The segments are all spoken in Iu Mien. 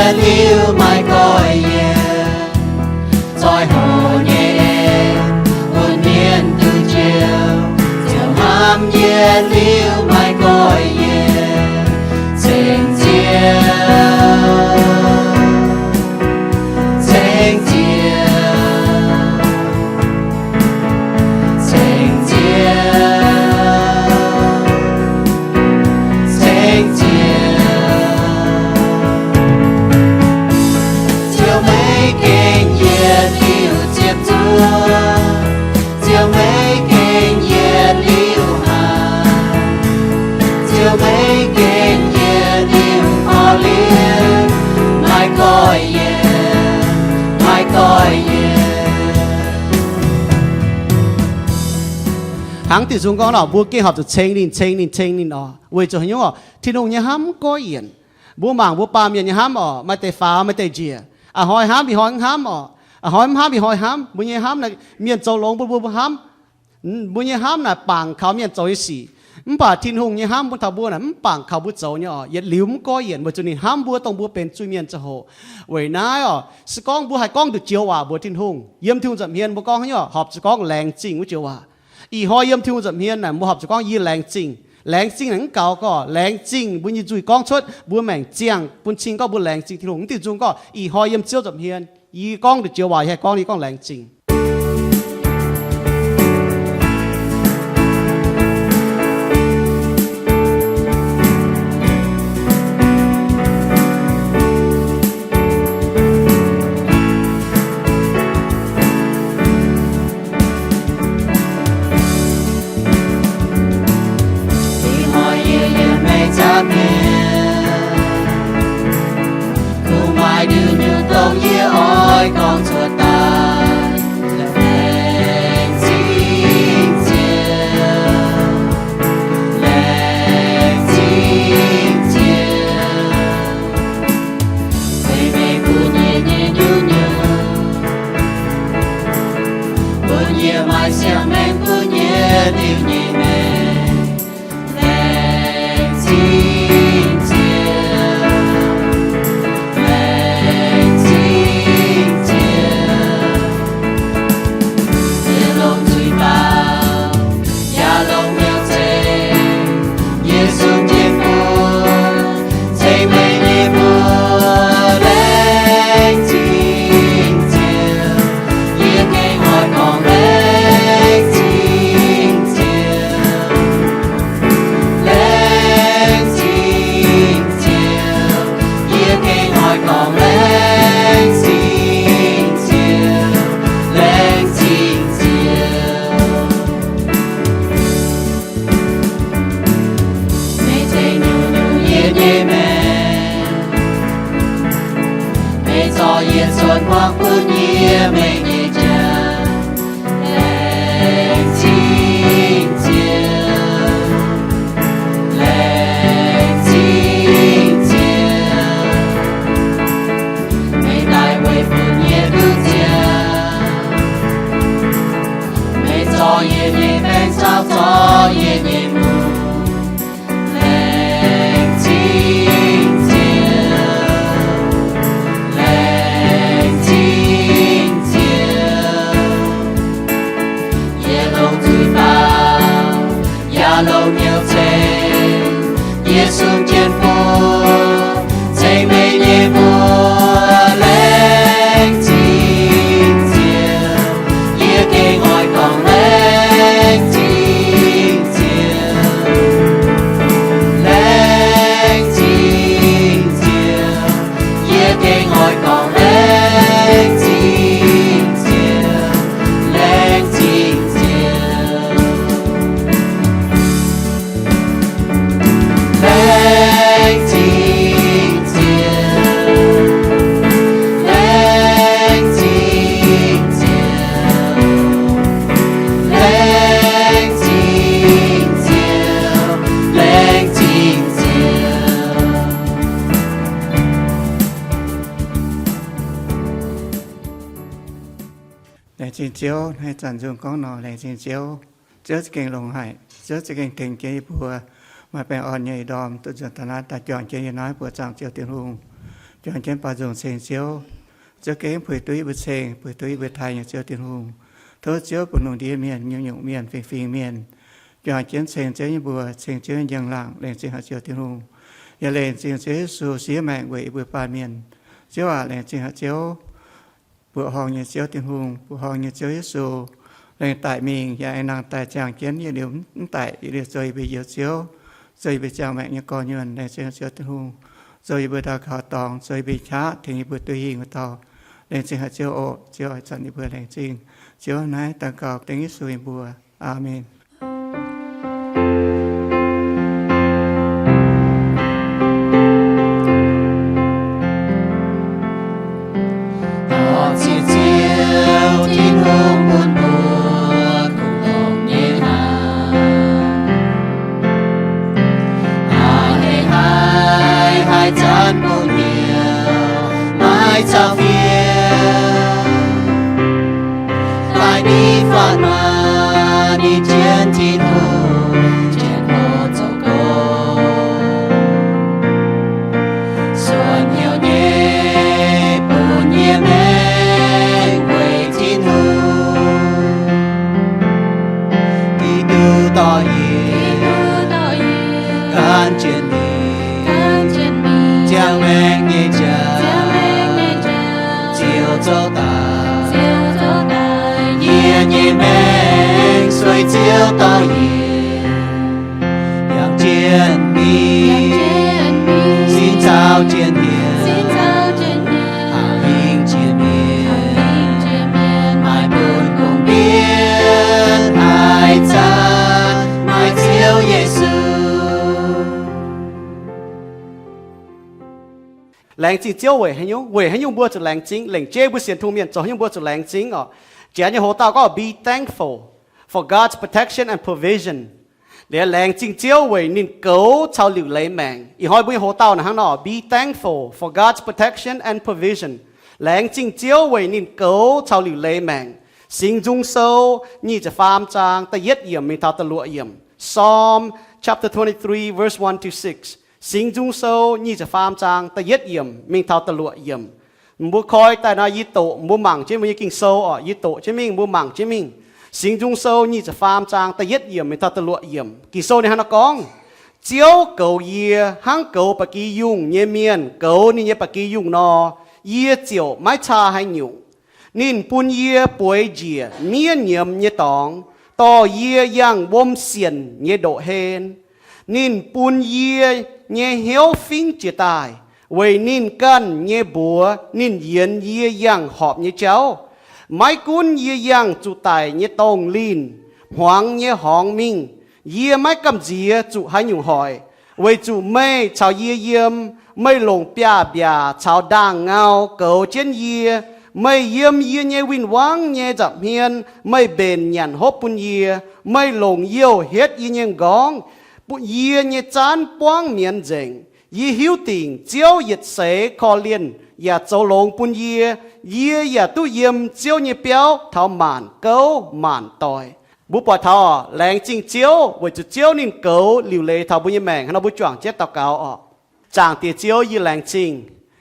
Yietc liuz maaih goiv yienc, zoih hoc nyei en, bun mienh duqv njoux. Ziouv hnamv yietc liuz maaih goiv yienc, ceng Ziouv, ceng Ziouv, ceng Ziouv, ceng Ziouv. Ziouv maiv gengh yietc liuz ziepc zuoqv, Ziouv maiv gengh yietc liuz hnaangx, Ziouv maiv gengh yietc liuz korv-lienh, maaih goiv yienc, maaih goiv yienc. Hnangv diuh nzung gorngv nor, mbuo gengh horpc zuqc ceng ninh, ceng ninh, ceng ninh oc. Weic zuqc haaix nyungc oc? Tin-Hungh nyei hnamv mv goiv yienc. Mbuo mangc mbuo baamh mienh nyei hnamv oc, maaih deix faaux, maaih deix njiec. A'hnoi hnamv, ih hnoi mv hnamv oc. A'hnoi mv hnamv, ih hnoi hnamv. Mbuo nyei hnamv naaic, mienh zoux longx bun mbuo, mbuo hnamv. Mbuo nyei hnamv naaic bangc kaux mienh zoux nyei sic. Mv baac Tin-Hungh nyei hnamv bun taux mbuo naaic mv bangc kaux mbuo zoux nyei oc. Yietc liuz mv goiv yienc, weic zuqc ninh hnamv mbuo, dongh mbuo benx zuiz-mienh ziangh hoc. Weic naaiv oc, se gorngv mbuo haih gorngv nduqc joux waac mbuox Tin-Hungh. Yiem Tin-Hungh nza'hmien mbuo gorngv haaix nyungc, horpc zuqc gorngv laengz zingh wuov joux waac. Ih hnoi yiem Tin-Hungh nza'hmien naaic mbuo horpc zuqc gorngv yie laengz zingh. Laengz zingh naaic mv gaux gorngv laengz zingh mbuo nyei nzuih gorngv cuotv, mbuo maengc ziangh bun cing gorngv mbuo laengz zingh Tin-Hungh. Mv diuh nzung gorngv, ih hnoi yiem Ziouv nza'hmien, yie gorngv nduqc joux waac, yie haih gorngv, yie gorngv laengz zingh. Ih hnoi yie yiem meih nza'hmien, kungx maaih nyungc-nyungc dongh yie oix gorngv cuotv daaih. Laengz zingh Ziouv, laengz zingh Ziouv, ceix meih bun yie nyei nyungc-nyungc, bun yie maaih siang-maengc bun yie liuz nyei maengc. Laengz zingh Ziouv, laengz zingh Ziouv, yie longc nzuih baaux, yaac longc hnyouv ceng, yie sung jienv mbuo, ceng meih nyei mbuo. Laengz zingh Ziouv, yie gengh oix gorngv laengz zingh Ziouv. Laengz zingh Ziouv, yie gengh oix gorngv laengz zingh Ziouv, laengz zingh Ziouv. Meih ceix nyungc-nyungc yie nyei maengc, meih zorc yietc zungv hmuangx bun yie meih nyei jaa. Laengz zingh Ziouv, laengz zingh Ziouv, meih daaih weic bun yie duqv ziangh. Meih zorc yie nyei baengc caux zorc yie nyei mungz. Laengz zingh Ziouv, laengz zingh Ziouv, yie longc nzuih baaux, yaac longc hnyouv ceng, yie sung jienv mbuo, ceng meih nyei mbuo. Laengz zingh Ziouv, yie gengh oix gorngv laengz zingh Ziouv. Laengz zingh Ziouv, yie gengh oix gorngv laengz zingh Ziouv, laengz zingh Ziouv. Laengz zingh Ziouv, laengz zingh Ziouv, laengz zingh Ziouv, laengz zingh Ziouv. Laengz zingh Ziouv, naaiv zanc nzung gorngv nor, laengz zingh Ziouv. Ziouv za'gengh longx haic. Ziouv za'gengh tengx jienv yie mbuo maaih baengh orn nyei ih ndorm duqv nzuonx daaih naaiv daaih juangc jienv yie naaiv buoz zaangc Ziouv Tin-Hungh. juangc jienv baaux nzung ceng Ziouv. Ziouv gengh puix duqv yie mbuo ceng, puix duqv yie mbuo taaih nyei Ziouv Tin-Hungh. Tov Ziouv bun lungh ndiev mienh, nyungc-nyungc mienh, fingx-fingx mienh, juangc jienv ceng Ziouv nyei mbuox, ceng Ziouv nyei njang-laangc, laengz zingh haic Ziouv Tin-Hungh. Yaac laengz zingh Ziouv Yesu siev maengc weic yie mbuo baamh mienh. Ziouv aac, laengz zingh haic Ziouv, mbuoqc horngh nyei Ziouv Tin-Hungh, mbuoqc horngh nyei Ziouv Yesu, laengz daic mingh yaac aengx nangh daaih ziangh jienv, yietc liuz mv daic, yietc liuz zoux yie mbuo Njoux Ziouv, zoux yie mbuo ziangh maengc nyei gorx-nyuonh. Laengz zingh Ziouv Tin-Hungh, zoux yie mbuo ndau kaux dorngx, zoux yie mbuo qaqv, tengx yie mbuo duqv hingh wuov dauh. Laengz zingh haic Ziouv oc. Ziouv oix zanc yie mbuo laengz zingh. Ziouv naaiv dangh gaux dengv Yesu nyei mbuox. Aamen. Dorh ziex Ziouv Tin-Hungh bun mbuo kungx longx nyei hnangv. A'hneiv haih, haih zanc bun hnyouv maiv caux fienx. Daaih ninh fatv maah, ninh jienv Tin-Hungh janx-hoc zoux gong. Suonc hnyouv nyei bun yie maengc weic Tin-Hungh. Giduc dorh yie gan jienv mingh ziangh maengc nyei jaax. Ziouv zoux daaih, yie nyei maengc sueih Ziouv dorh yie yangh jienv mingh, sin caux jienv hniev, hingh jiex mienh, haih bun kungx mbienv haaix zanc maaih Ziouv Yesu. Laengz zingh Ziouv weic haaix nyungc? Weic haaix nyungc mbuo zuqc laengz zingh? Lengc jeiv mbuo sienx tungh mienh zoux haaix nyungc mbuo zuqc laengz zingh oc? Janx nyei hoc-dauh gorngv, be thankful for God's protection and provision. Liuz laengz zingh Ziouv weic ninh goux caux liuc leiz maengc. Ih hnoi mbuo nyei hoc-dauh naaic hnangv nor, be thankful for God's protection and provision. Laengz zingh Ziouv weic ninh goux caux liuc leiz maengc. Singx Nzung Sou nyic ziepc faam zaang da'yietv yiemc mingh taux da'luoqc yiemc. Psalm chapter twenty-three, verse one to six. Singx Nzung Sou nyic ziepc faam zaang da'yietv yiemc mingh taux da'luoqc yiemc. Mbuo koi daaih nor, yie doqc, mbuo mangc jienv mbuo nyei Ging-Sou oc. Yie doqc jienv mingh, mbuo mangc jienv mingh. Singx Nzung Sou nyic ziepc faam zaang da'yietv yiemc mingh taux da'luoqc yiemc. Ging-Sou ninh hnangv naaiv gorngv, Ziouv goux yie hnangv goux ba'gi yungh nyei mienh goux ninh nyei ba'gi yungh nor, yie ziouc maiv caa haaix nyungc. Ninh bun yie bueix njiec miev nyiemz nyei dorngx, dorh yie yangh wuom sienc nyei ndoqv-hlen. Ninh bun yie nyei hnyouv fingv jiez daaih, weic ninh ganh nyei mbuox ninh yienx yie yangh horpc nyei jauv. Maiv gunv yie yangh zuqc daic nyei dongh linh, hmuangx nyei horngz mingh, yie maiv gamh nziex zuqc haaix nyungc hoic, weic zuqc meih caux yie yiem. Meih longc biaav-mbiaac caux ndaangh-ngau goux jienv yie. Meih yiem yie nyei win-wangv nyei nza'hmien, meih mbenc nyanc hopv bun yie. Meih longc youh hietv yie nyei m'nqorngv, bun yie nyei zaanv buangv mienz nzengc. Yie hiuv dingc Ziouv yietc seix korv-lienh yaac zoux longx bun yie. Yie yaac duqv yiem Ziouv nyei biauv taux maanc gouv maanc doic. Mbuo buatc taux laengz zingh Ziouv weic zuqc Ziouv ninh goux liuc leiz taux mbuo nyei maengc. Hnangv nor mbuo juangc jienv daux gaux oc. Zaangc Diex Ziouv, yie laengz zingh.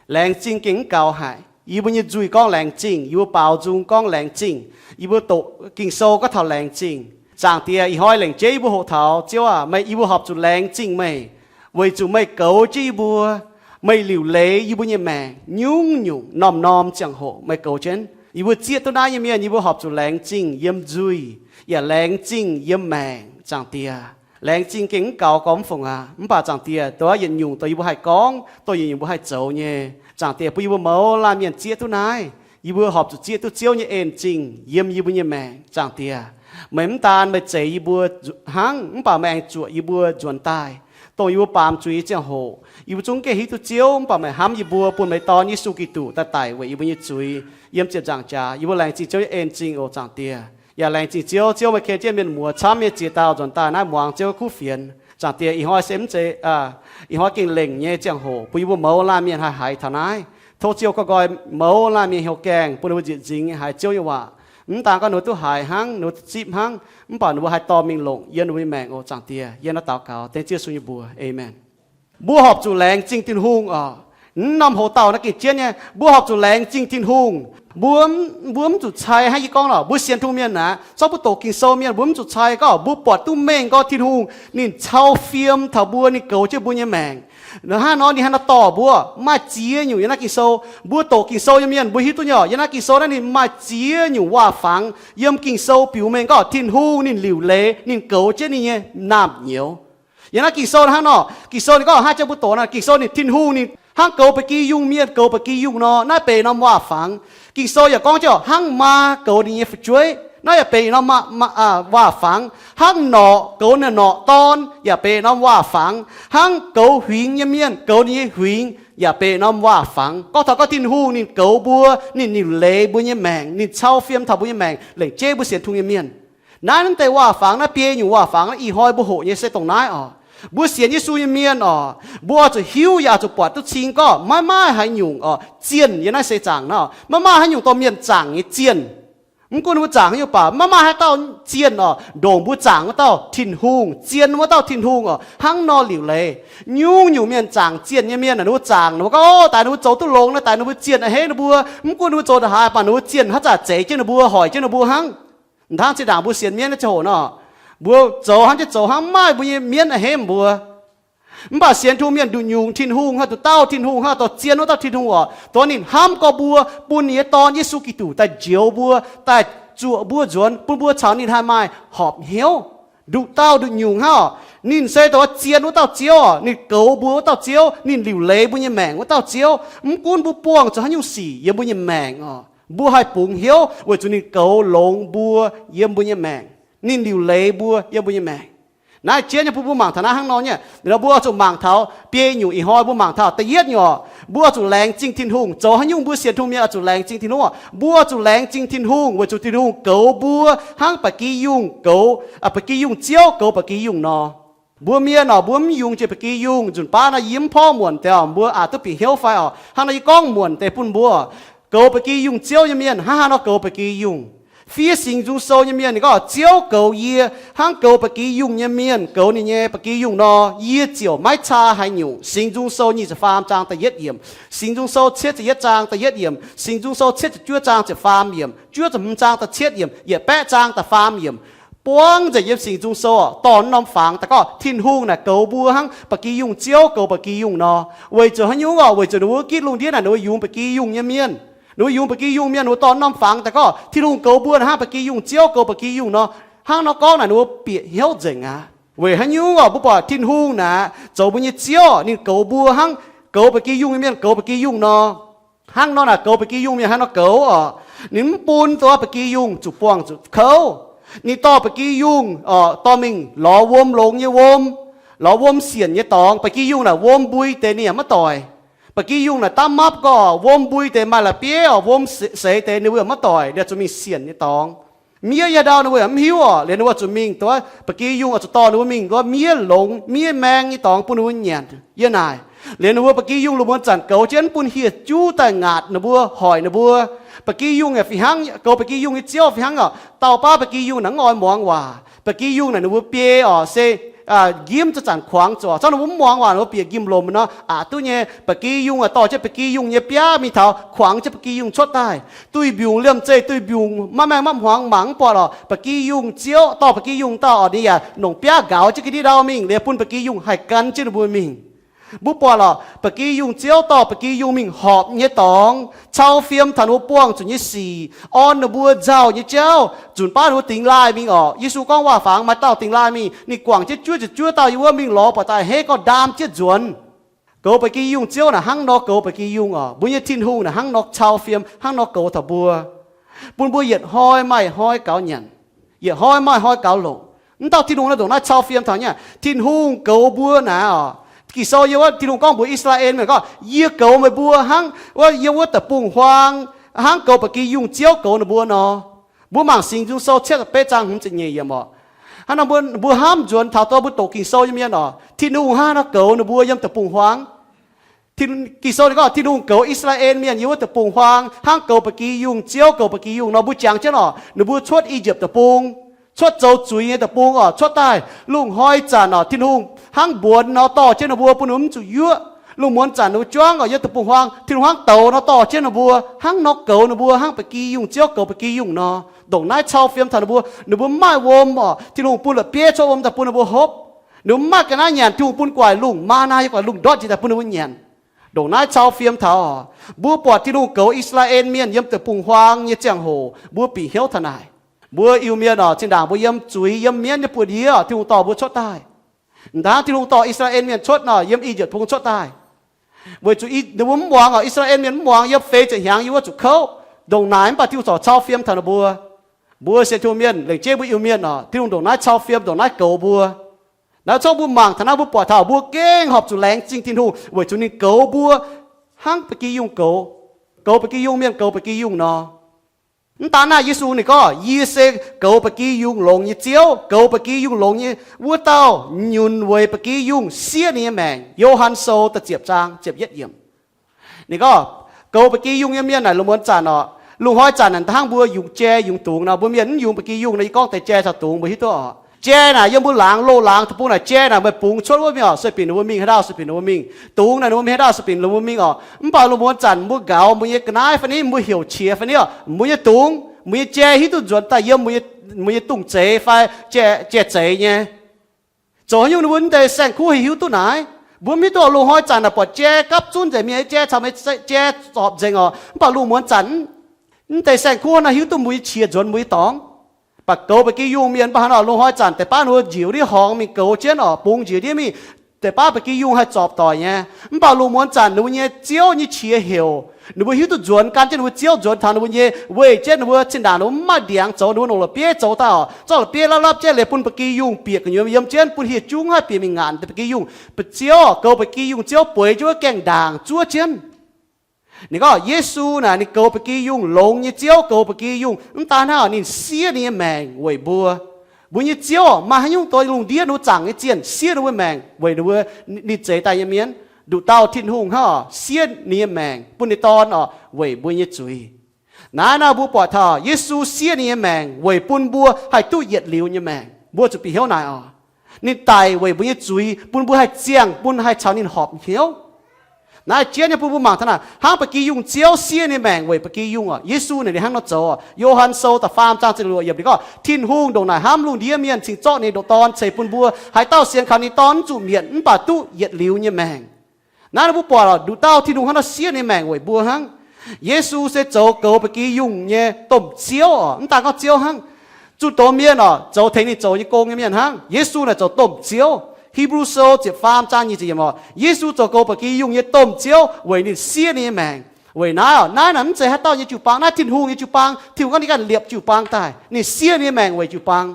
Laengz zingh gengh mv gaux haic. Yie mbuo nyei nzuih gorngv laengz zingh, yie mbuo baaux nzung gorngv laengz zingh, yie mbuo doqc Ging-Sou gorngv taux laengz zingh. Zaangc Diex, ih hnoi lengc jeiv yie mbuo hoqc taux, Ziouv aac, meih, yie mbuo horpc zuqc laengz zingh meih, weic zuqc meih goux jienv yie mbuo, meih liuc leiz yie mbuo nyei maengc nyungc-nyungc norm-norm ziangh hoc meih goux jienv. Yie mbuo zieqv duqv naaiv nyei mienh, yie mbuo horpc zuqc laengz zingh yiem nzuih, yaac laengz zingh yiem maengc. Zaangc Diex, laengz zingh gengh mv gaux gormx fungc aqv. Mv baac Zaangc Diex, dongh yietc nyungc dongh yie mbuo haih gorngv, dongh yietc nyungc mbuo haih zoux nyei. Zaangc Diex, bun yie mbuo mouz laanh mienh zieqv duqv naaiv. Yie mbuo horpc zuqc zieqv duqv Ziouv nyei en zingh yiem yie mbuo nyei maengc. Zaangc Diex, meih mv daan meih zeix yie mbuo hnangv, mv baac meih aengx zuoqc yie mbuo nzuonx daaih. Dongh yie mbuo baamz zuiz nyei ziangh hoc, yie mbuo zungv gengh hiuv duqv Ziouv, mv baac meih hnamv yie mbuo, bun meih Dorn, Yesu Giduc, daaih daic weic yie mbuo nyei zuiz yiem ziepc nzaangc jaax. Yie mbuo laengz zingh Ziouv nyei en zingh oc, Zaangc Diex. Yaac laengz zingh Ziouv, Ziouv meih ken jienv mienh muoz camv nyei ziex dauh nzuonx daaih naaiv muangx Ziouv kuv fienx. Zaangc Diex, ih hnoi se mv zeiz, ih hnoi gengh lengc nyei ziangh hoc bun yie mbuo mouz laanh mienh haih haiz taux naaiv. Tov Ziouv gorngv nqoi mouz laanh mienh hnyouv gaengh, bun ninh mbuo njiec nzingx haiz Ziouv nyei waac. Mv daan gorngv ninh mbuo duqv haiz hnangv, ninh mbuo duqv zipv hnangv, mv baac ninh mbuo haih dorh mingh longc yiem ninh mbuo nyei maengc oc, Zaangc Diex. Yie naaiv daux gaux dengv Ziouv Yesu nyei mbuox. Aamen. Mbuo horpc zuqc laengz zingh Tin-Hungh oc. Mv norm hoc dauh naaiv gengh jienv nyei, mbuo horpc zuqc laengz zingh Tin-Hungh. Mbuo, mbuo mv zuqc cai hnangv yie gorngv nor, mbuo sienx Tin-Hungh mienh naaic, zorqv mbuo doqc Ging-Sou mienh, mbuo mv zuqc cai gorngv mbuo buatc duqv mengh gorngv Tin-Hungh ninh cau fiem taux mbuo, ninh goux jienv mbuo nyei maengc. Hnangv nor ninh haaix nor dorh mbuo? Maaih ziex nyungc yiem naaiv Ging-Sou. Mbuo doqc Ging-Sou nyei mienh mbuo hiuv duqv nyei, yiem naaiv Ging-Sou naaiv ninh maaih ziex nyungc waac-fangx yiem Ging-Sou biux mengh gorngv Tin-Hungh ninh liuc leiz ninh goux jienv ninh nyei naamh nyouz. Yiem naaiv Ging-Sou hnangv nor, Ging-Sou ninh gorngv hnangv jien mbuo doqc naaiv, Ging-Sou ninh, Tin-Hungh ninh hnangv goux ba'gi yungh mienh goux ba'gi yungh nor, naaiv benx norm waac-fangx. Ging-Sou yaac gorngv jienv hnangv maa goux ninh nyei fu'jueiv, naaiv yaac benx norm waac-fangx. Hnangv norqc goux ninh norqc dorn yaac benx norm waac-fangx. Hnangv goux huingx nyei mienh goux ninh nyei huingx yaac benx norm waac-fangx. Gorngv taux gorngv Tin-Hungh ninh goux mbuo, ninh liuc leiz mbuo nyei maengc, ninh cau fiem taux mbuo nyei maengc, lengc jeiv mbuo sienx Tin-Hungh nyei mienh. Naaiv, naaiv deix waac-fangx, naaiv biei nyungc waac-fangx, ih hnoi mbuo hoqc nyei se dongh naaiv oc. Mbuo sienx Yesu nyei mienh oc, mbuo oix zuqc hiuv yaac oix zuqc buatc duqv cing gorngv maiv maaih haaix nyungc oc zienh yiem naaiv seix zaangc naaiv, maiv maaih haaix nyungc dorh mienh zaangc nyei zienh. Mv gunv mbuo zaangc haaix nyungc baac maiv maaih haaix dauh zienh oc ndongc mbuo zaangc wuov dauh Tin-Hungh, zienh wuov dauh Tin-Hungh oc. Hnangv nor liuc leiz, nyungc-nyungc mienh zaangc zienh nyei mienh, ninh mbuo zaangc, ninh mbuo gorngv, Ov, daaih ninh mbuo zoux duqv longx naaiv, daaih ninh mbuo zienh a'hneiv ninh mbuo. Mv gunv ninh mbuo zoux ndongc haaix baac ninh mbuo zienh haaix zanc zeix jienv ninh mbuo, hoic jienv ninh mbuo hnangv. Hnangv zinh ndaangc mbuo sienx mienv naaiv ziangh hoc nor, mbuo zoux hnangv jienv zoux hnangv, maaih mbuo nyei mienv a'hneiv mbuo. Mv baac sienx Tin-Hungh mienh nduqc nyungc Tin-Hungh, haih duqv dauh Tin-Hungh, haih dorh zienh wuov dauh Tin-Hungh oc, dongh ninh hnamv gorx mbuo, bun ninh nyei Dorn, Yesu Giduc, daaih njoux mbuo, daaih zuoqc mbuo nzuonx, bun mbuo caux ninh haih maaih horpc hnyouv. Nduqc dauh nduqc nyungc hnangv oc. Ninh se dongh zienh wuov dauh Ziouv oc, ninh goux mbuo wuov dauh Ziouv, ninh liuc leiz mbuo nyei maengc wuov dauh Ziouv. Mv gunv mbuo buangh zuqc haaix nyungc sic yiem mbuo nyei maengc oc, mbuo haih bungx hnyouv weic zuqc ninh goux longx mbuo yiem mbuo nyei maengc, ninh liuc leiz mbuo yiem mbuo nyei maengc. Naaiv jienv nyei bun mbuo mangc taux naaiv hnangv nor nyei, nor mbuo zuqc mangc taux biei nyungc. Ih hnoi mbuo mangc taux da'yietv nyungc oc, mbuo zuqc laengz zingh Tin-Hungh. Zoux haaix nyungc mbuo sienx Tin-Hungh mienh oix zuqc laengz zingh Tin-Hungh oc. Mbuo zuqc laengz zingh Tin-Hungh weic zuqc Tin-Hungh goux mbuo hnangv ba'gi yungh goux, ba'gi yungh ziouv goux ba'gi yungh nor. Mbuo mienh oc, mbuo mv yungz jiex ba'gi yungh nzunc baav nor, yie mv porv muonc deix oc, mbuo aqc duqv bieqc hnyouv fai oc. Hnangv nor yie gorngv muonc deix bun mbuo, goux ba'gi yungh ziouv nyei mienh hnangv haaix nor goux ba'gi yungh. Fiev Singx Nzung Sou nyei mienh ninh gorngv, Ziouv goux yie hnangv goux ba'gi yungh nyei mienh goux ninh nyei ba'gi yungh nor, yie ziouc maiv caa haaix nyungc. Singx Nzung Sou nyic ziepc faam zaang da'yietv yiemc, Singx Nzung Sou cietv ziepc yietv zaang da'yietv yiemc, Singx Nzung Sou cietv ziepc juov zaang ziepc faam yiemc, juov ziepc hmz zaang da'cietv yiemc, yietc baeqv zaang da'faam yiemc. Buangv nzengc yiem Singx Nzung Sou oc, dorh norm fangx daaih gorngv Tin-Hungh naaic goux mbuo hnangv ba'gi yungh ziouv goux ba'gi yungh nor. Weic zuqc haaix nyungc oc? Weic zuqc ninh mbuo gitv lungh ndiev naaic ninh mbuo yungz ba'gi yungh nyei mienh. Ninh mbuo yungz ba'gi yungh mienh, ninh mbuo dorh norm fangx daaih gorngv Tin-Hungh goux mbuo naaic hnangv ba'gi yungh ziouv goux ba'gi yungh nor. Hnangv nor gorngv naaic ninh mbuo bieqc hnyouv nzengc aqv. Weic haaix nyungc oc? Mbuo buatc Tin-Hungh naaic zoux mbuo nyei ziouv, ninh goux mbuo hnangv goux ba'gi yungh nyei mienh goux ba'gi yungh nor. Hnangv nor naaic goux ba'gi yungh mienh hnangv nor goux oc. Ninh mv bun dongh ba'gi yungh zuqc buangh zuqc kouv. Ninh dorh ba'gi yungh oc dorh mingh lorz wuom longx nyei wuom, lorz wuom sienc nyei dorngx. Ba'gi yungh naaic wuom mbui deix ninh yaac maiv doic. Ba'gi yungh naaic dapv mapv gorx, wuom mbui deix maaih la'bieiv oc, wuom seix deix ninh mbuo yaac maiv doic, liuz zuqc mingh sienc nyei dorngx. Miev yiem ndau ninh mbuo yaac mv hiuv oc, liuz ninh mbuo zuqc mingh dongh ba'gi yungh oix zuqc dorh ninh mbuo mingh dongh miev longx miev maeng nyei dorngx bun ninh mbuo nyanc yiem naaic. Liuz ninh mbuo ba'gi yungh lungh muonz zanc goux jienv mv bun hieh juv daaih ngaatc ninh mbuo, hoic ninh mbuo. Ba'gi yungh yaac fih hnangv, goux ba'gi yungh nyei ziouv fih hnangv oc. Dauh baav ba'gi yungh naaic mv oix muangx waac. Ba'gi yungh naaic ninh mbuo biei oc, se njimv zanc-zanc kuangx zoc, cangv ninh mbuo mv muangx waac, ninh mbuo bieqc njimv-lomc nor aqc duqv nyei. Ba'gi yungh oix dorh jienv ba'gi yungh nyei biaav mingh taux kuangx jienv ba'gi yungh cuotv daaih. Duih mbiungc liemh zeih duih mbiungc maiv maengh maiv hmuangx mangc mv buatc oc. Ba'gi yungh ziouv dorh ba'gi yungh dauh oc, ninh yaac nongc biaav nqauz jienv ga'ndiev ndau mingh, liuz bun ba'gi yungh haih gan jienv ninh mbuo mingh. Mbuo buatc oc, ba'gi yungh ziouv dorh ba'gi yungh mingh horpc nyei dorngx, cau fiem taux ninh mbuo buangh zuqc nyei sic, orn ninh mbuo nzauh nyei jauv, nzunc baav ninh mbuo dingx laaih mingh oc. Yesu gorngv waac-fangx maaih dauh dingx laaih mingh, ninh guangc jienv juov ziepc juov dauh yiem wuov mingh lorz buatc daaih a'hneiv gorngv ndaam jienv nzuonx. Goux ba'gi yungh ziouv naaic hnangv nor goux ba'gi yungh oc. Mbuo nyei Tin-Hungh naaic hnangv nor cau fiem, hnangv nor goux taux mbuo, bun mbuo yietc hnoi maaih hnoi gaux nyanc, yietc hnoi maaih hnoi gaux longc. Mv dauh Tin-Hungh naaiv ndongc naaiv cau fiem taux nyei aqv. Tin-Hungh goux mbuo naaic oc. Ging-Sou yiem wuov Tin-Hungh gorngv mbuox I^saa^laa^en mienh gorngv, Yie goux meih mbuo hnangv wuov yiem wuov deic-bung-huaang, hnangv goux ba'gi yungh ziouv goux ninh mbuo nor. Mbuo mangc Singx Nzung Sou cietv betv zaang hmz ziepc nyeic yiemc oc. Hnangv nor mbuo, mbuo hnamv nzuonx taux dongh mbuo doqc Ging-Sou nyei mienh oc, Tin-Hungh hnangv haaix nor goux ninh mbuo yiem deic-bung-huaang. Ging-Sou ninh gorngv Tin-Hungh goux I^saa^laa^en mienh yiem wuov deic-bung-huaang hnangv goux ba'gi yungh ziouv goux ba'gi yungh nor. Mbuo jangx jienv oc, ninh mbuo cuotv I^yipv Deic-Bung, cuotv zoux zuiz nyei deic-bung oc, cuotv daaih lungh hnoi zanc oc, Tin-Hungh hnangv mbuonx nor dorh jienv ninh mbuo bun ninh mbuo mv zuqc yuoqv. Lungh muonz zanc ninh mbuo juangv oc, yiem deic-bung-huaang Tin-Hungh hnangv douz nor dorh jienv ninh mbuo, hnangv nor goux ninh mbuo, hnangv ba'gi yungh, Ziouv goux ba'gi yungh nor. Ndongc naaiv cau fiem taux ninh mbuo, ninh mbuo mv maaih wuom oc, Tin-Hungh bun la'bieiv cuotv wuom daaih bun ninh mbuo hopv. Ninh mbuo mv maaih ga'naaiv nyanc, Tin-Hungh bun gu'nguaaic lungh, maa naa nyei gu'nguaaic lungh ndortv njiec daaih bun ninh mbuo nyanc. Ndongc naaiv cau fiem taux oc, mbuo buatc Tin-Hungh goux I^saa^laa^en Mienh yiem deic-bung-huaang nyei ziangh hoc mbuo bieqc hnyouv taux naaic. Mbuo Iu-Mienh oc, zinh ndaangc mbuo yiem zuiz yiem mienv nyei buoz-ndiev oc, Tin-Hungh dorh mbuo cuotv daaih. M'daaih Tin-Hungh dorh I^saa^laa^en Mienh cuotv nor, yiem I^yipv Deic-Bung cuotv daaih. Weic zuqc ninh mbuo mv muangx oc, I^saa^laa^en Mienh mv muangx, yiem feix ziepc hnyangx yiem wuov zuqc kouv. Ndongc naaic mv baac Tin-Hungh corc cau fiem taux ninh mbuo. Mbuo sienx Tin-Hungh mienh, lengc jeiv mbuo Iu-Mienh oc, Tin-Hungh ndongc naaiv cau fiem, ndongc naaiv goux mbuo. Naaiv corc mbuo mangc taux naaiv mbuo buatc taux mbuo gengh horpc zuqc laengz zingh Tin-Hungh weic zuqc ninh goux mbuo hnangv ba'gi yungh goux, goux ba'gi yungh mienh goux ba'gi yungh nor. Mv daan naaiv, Yesu ninh gorngv, Yie se goux ba'gi yungh longx nyei Ziouv. Goux ba'gi yungh longx nyei wuov dauh nyunc weic ba'gi yungh siev ninh nyei maengc. Yo^han Sou da'ziepc zaang ziepc yietv yiemc. Ninh gorngv, goux ba'gi yungh nyei mienh naaic lungh muonz zanc oc, lungh hnoi zanc naaic hnangv mbuo yungz jai yungz dungz nor, mbuo mienh mv yungz ba'gi yungh nor, yie gorngv deix jai caux dungz mbuo hiuv duqv oc. Jai naaic yiem mbuo laangz loz-laangz deic-bung naaic, jai naaic meih bungx cuotv wuov mingh oc, sueih binc ninh mbuo mingh haaix dauh, sueih binc ninh mbuo mingh. Dungz naaic ninh mbuo mingh haaix dauh, sueih binc ninh mbuo mingh oc. Mv baac lungh muonz zanc mbuo nqaaux mbuo nyei ga'naaiv fai ni, mbuo heuc qiex fai ni oc, mbuo nyei dungz, mbuo nyei jai hiuv duqv nzuonx daaih yiem mbuo nyei dungz zeiz fai jai zeiz nyei. Zoux haaix nyungc ninh mbuo mv deix saeng-kuv haih hiuv duqv naaic? Mbuo mv hiuv duqv oc. Lungh hnoi zanc naaic buatc jai gapv zunv nzengc, mienh nyei jai caux meih jai zorpc nzengc oc. Mv baac lungh muonz zanc mv deix saeng-kuv naaiv hiuv duqv mbuo nyei qiex nzuonx mbuo nyei dorngx. Mv baac goux ba'gi yungh mienh mv baac hnangv nor, lungh hnoi zanc deix baav ninh mbuo njiec ndiev horngz mingh goux jienv oc, bungx njiec ndiev mingh, deix baav ba'gi yungh haih zorpc doic nyei. Mv baac lungh muonz zanc ninh mbuo nyei Ziouv nyei qiex heuc ninh mbuo hiuv duqv nzuonx, gan jienv ninh mbuo Ziouv nzuonx taux ninh mbuo nyei, weih jienv ninh mbuo zinh ndaangc ninh mbuo mv maaih ndiangx zoux, ninh mbuo longc la'bieiv zoux daaih oc. Zorqv la'bieiv lapv lapv jienv liuz bun ba'gi yungh bieqc gu'nyuoz yiem jienv, bun hieh jungv haih bieqc mingh ngaatc deix ba'gi yungh. Ba'gi yungh, goux ba'gi yungh Ziouv bueix jienv wuov gaengh ndaangc zuov jienv. Ninh gorngv Yesu naaic ninh goux ba'gi yungh longx nyei Ziouv, goux ba'gi yungh. Mv daan hnangv, ninh siev ninh nyei maengc weic mbuo. Mbuo nyei Ziouv maaih haaix nyungc doix lungh ndiev ninh mbuo zaangc nyei zienh siev ninh mbuo maengc weic ninh mbuo, ninh zeix daaih nyei mienh? Nduqc dauh Tin-Hungh hnangv oc, siev ninh nyei maengc bun ninh Dorn oc, weic mbuo nyei zuiz. Naaiv nor mbuo buatc taux Yesu siev ninh nyei maengc weic bun mbuo haih duqv yietc liuz nyei maengc. Mbuo zuqc bieqc hnyouv naaic oc. Ninh daic weic mbuo nyei zuiz, bun mbuo haih ziangh, bun haih caux ninh horpc hnyouv. Naaiv jienv nyei bun mbuo mangc taux naaic, hnangv ba'gi yungh Ziouv siev ninh maengc weic ba'gi yungh oc. Yesu naaic ninh hnangv nor zoux. Yo^han Sou da'faam zaang ziepc luoqc yiemc ninh gorngv, Tin-Hungh ndongc naaic hnamv lungh ndiev mienh cingx zorqv ninh nyei ndoqc Dorn ceix bun mbuo, haaix dauh sienx kaux ninh Dorn mv zuqc mietc, mv baac duqv yietc liuz nyei maengc. Naaiv nor mbuo buatc oc, nduqc dauh Tin-Hungh hnangv nor siev ninh maengc weic mbuo hnangv. Yesu se zoux goux ba'gi yungh nyei domh Ziouv oc, mv daan gorngv Ziouv hnangv. Zunh doz mienh oc, zoux tengx ninh zoux nyei gong nyei mienh hnangv. Yesu naaic zoux domh Ziouv. Hipv^lu Sou ziepc faam zaang nyic ziepc yiemc oc, Yesu zoux goux ba'gi yungh nyei domh Ziouv weic ninh siev ninh nyei maengc. Weic naaiv oc, naaiv naaic mv zeiz haaix dauh nyei jiu-baang, naaiv Tin-Hungh nyei jiu-baang. Tin-Hungh gorngv ninh ganh liepc jiu-baang daaih, ninh siev ninh nyei maengc weic jiu-baang.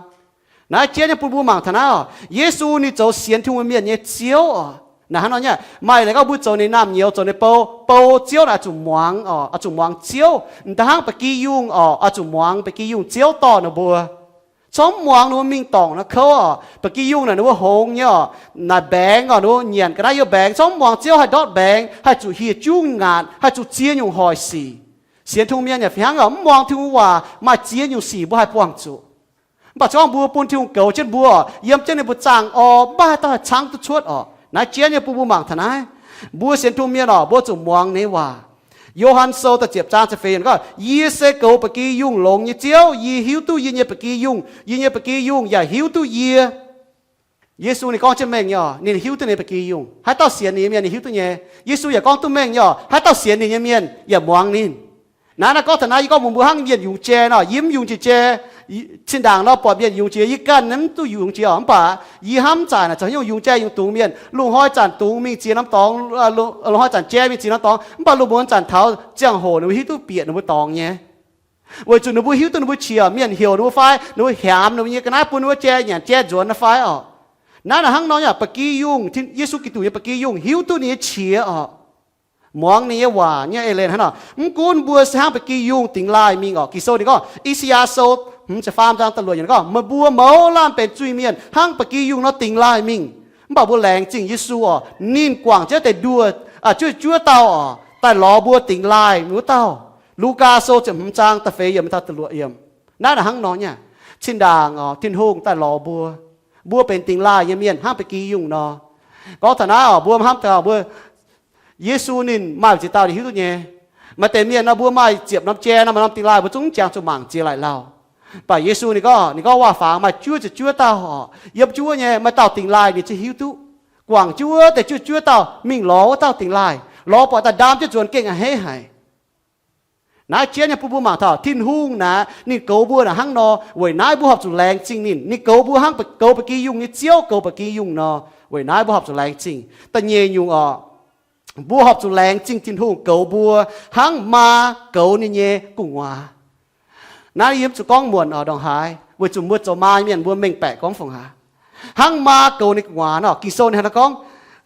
Naaiv jienv nyei bun mbuo mangc taux naaiv oc, Yesu ninh zoux sienx Tin-Hungh mienh nyei Ziouv oc. Naaic hnangv nor nyei, maaih leiz gorngv mbuo zoux ninh naamh nyouz, zoux ninh bou, bou Ziouv naaic oix zuqc muangx oc, oix zuqc muangx Ziouv. M'daaih hnangv ba'gi yungh oc, oix zuqc muangx ba'gi yungh Ziouv dorh ninh mbuo. Corc mv muangx ninh mbuo mingh dorngc naaiv kouv oc. Ba'gi yungh naaic ninh mbuo hngongx nyei oc, naaic mbaengx oc, ninh mbuo nyanc ga'naaiv yiem mbaengx, corc mv muangx Ziouv haih ndortv mbaengx, haih zuqc hieh jungv ngaatc, haih zuqc ziex nyungc hoic sic. Sienx Tin-Hungh mienh yaac fih hnangv oc, mv muangx Tin-Hungh waac maaih ziex nyungc sic mbuo haih buangh zuqc. Mv baac se gorngv mbuo bun Tin-Hungh goux jienv mbuo oc, yiem jienv ninh mbuo zaangh orv, mv baac haaix dauh haih caangv duqv cuotv oc. Naaiv jienv nyei bun mbuo mangc taux naaiv. Mbuo sienx Tin-Hungh mienh oc, mbuo zuqc muangx ninh waac. Yo^han Sou da'ziepc zaang ziepc feix yiemc gorngv, Yie se goux ba'gi yungh longx nyei Ziouv. Yie hiuv duqv yie nyei ba'gi yungh, yie nyei ba'gi yungh yaac hiuv duqv yie. Yesu ninh gorngv jienv mengh nyei oc, ninh hiuv duqv ninh ba'gi yungh. Haaix dauh sienx ninh nyei mienh ninh hiuv duqv nyei. Yesu yaac gorngv duqv mengh nyei oc, haaix dauh sienx ninh nyei mienh yaac muangx ninh. Naaiv naaiv gorngv taux naaiv, yie gorngv mbuox mbuo hnangv mienh yungz jai nor, yie mv yungz jiex jai. Cin-ndaangc nor buatc mienh yungz jiex, yie ganh mv duqv yungz jiex oc. Mv baac yie hnamv zaaic naaic zoux haaix nyungc yungz jai yungz dungz mienh, lungh hnoi zanc dungz mingh ziex norm dorngx, lungh hnoi zanc jai mingh ziex norm dorngx, mv baac lungh muonz zanc taux ziangh hoc ninh mbuo hiuv duqv bieqc ninh mbuo dorngx nyei. Weic zuqc ninh mbuo hiuv duqv ninh mbuo qiex, mienh heuc ninh mbuo fai ninh mbuo hiaamx ninh mbuo nyei ga'naaiv bun ninh mbuo jai nyanc jai nzuonx naaiv fai oc. Naaiv naaic hnangv nor nyei ba'gi yungh, Tin, Yesu Giduc nyei ba'gi yungh hiuv duqv ninh nyei qiex oc. Muangx ninh nyei waac nyei eix leiz hnangv nor. Mv gunv mbuo se hnangv ba'gi yungh dingx laaih mingh oc. Ging-Sou ninh gorngv, I^saa^yaa Sou hmz ziepc faam zaang da'luoqc yiemc gorngv, Meih mbuo mouz laanh benx zuiz-mienh hnangv ba'gi yungh nor dingx laaih mingh. Mv baac mbuo laengz zingh Yesu oc, ninh guangc jienv deix nduoh, juov, juov dauh oc, daaih lorz mbuo dingx laaih wuov dauh. Lugaa Sou ziepc hmz zaang da'feix yiemc taux da'luoqc yiemc. Naaiv naaic hnangv nor nyei. Cin-ndaangc oc, Tin-Hungh daaih lorz mbuo. Mbuo benx dingx laaih nyei mienh hnangv ba'gi yungh nor. Gorngv taux naaiv oc, mbuo hnamv taux mbuo Yesu ninh maaih ziex dauh ninh hiuv duqv nyei. Maaih deix mienh nor mbuo maaih ziepc norm jai nor, maaih norm dingh laaih mbuo zungv jangx zuqc mangc jiex laic lauh. Mv baac Yesu ninh gorngv, ninh gorngv waac-fangx maaih juov ziepc juov dauh oc, yiem juov nyei, maaih dauh dingh laaih ninh zungv hiuv duqv. Guangc jienv wuov deix juov juov dauh mingh lorz wuov dauh dingh laaih, lorz buatc daaih ndaam jienv nzuonx gengh a'hneiv haic. Naaiv jienv nyei bun mbuo mangc taux Tin-Hungh naaic ninh goux mbuo naaic hnangv nor, weic naaiv mbuo horpc zuqc laengz zingh ninh. Ninh goux mbuo hnangv goux ba'gi yungh nyei Ziouv goux ba'gi yungh nor. Weic naaiv mbuo horpc zuqc laengz zingh. Da'nyeic nyungc oc, mbuo horpc zuqc laengz zingh Tin-Hungh goux mbuo hnangv maa goux ninh nyei gu'nguaaz. Naaiv yie mv zuqc gorngv muonc oc ndongc haaix, weic zuqc mbuo zoux maa nyei mienh mbuo mengh baeqc gorngv fongc haaix. Hnangv maa goux ninh gu'nguaaz nor, Ging-Sou ninh hnangv naaiv gorngv.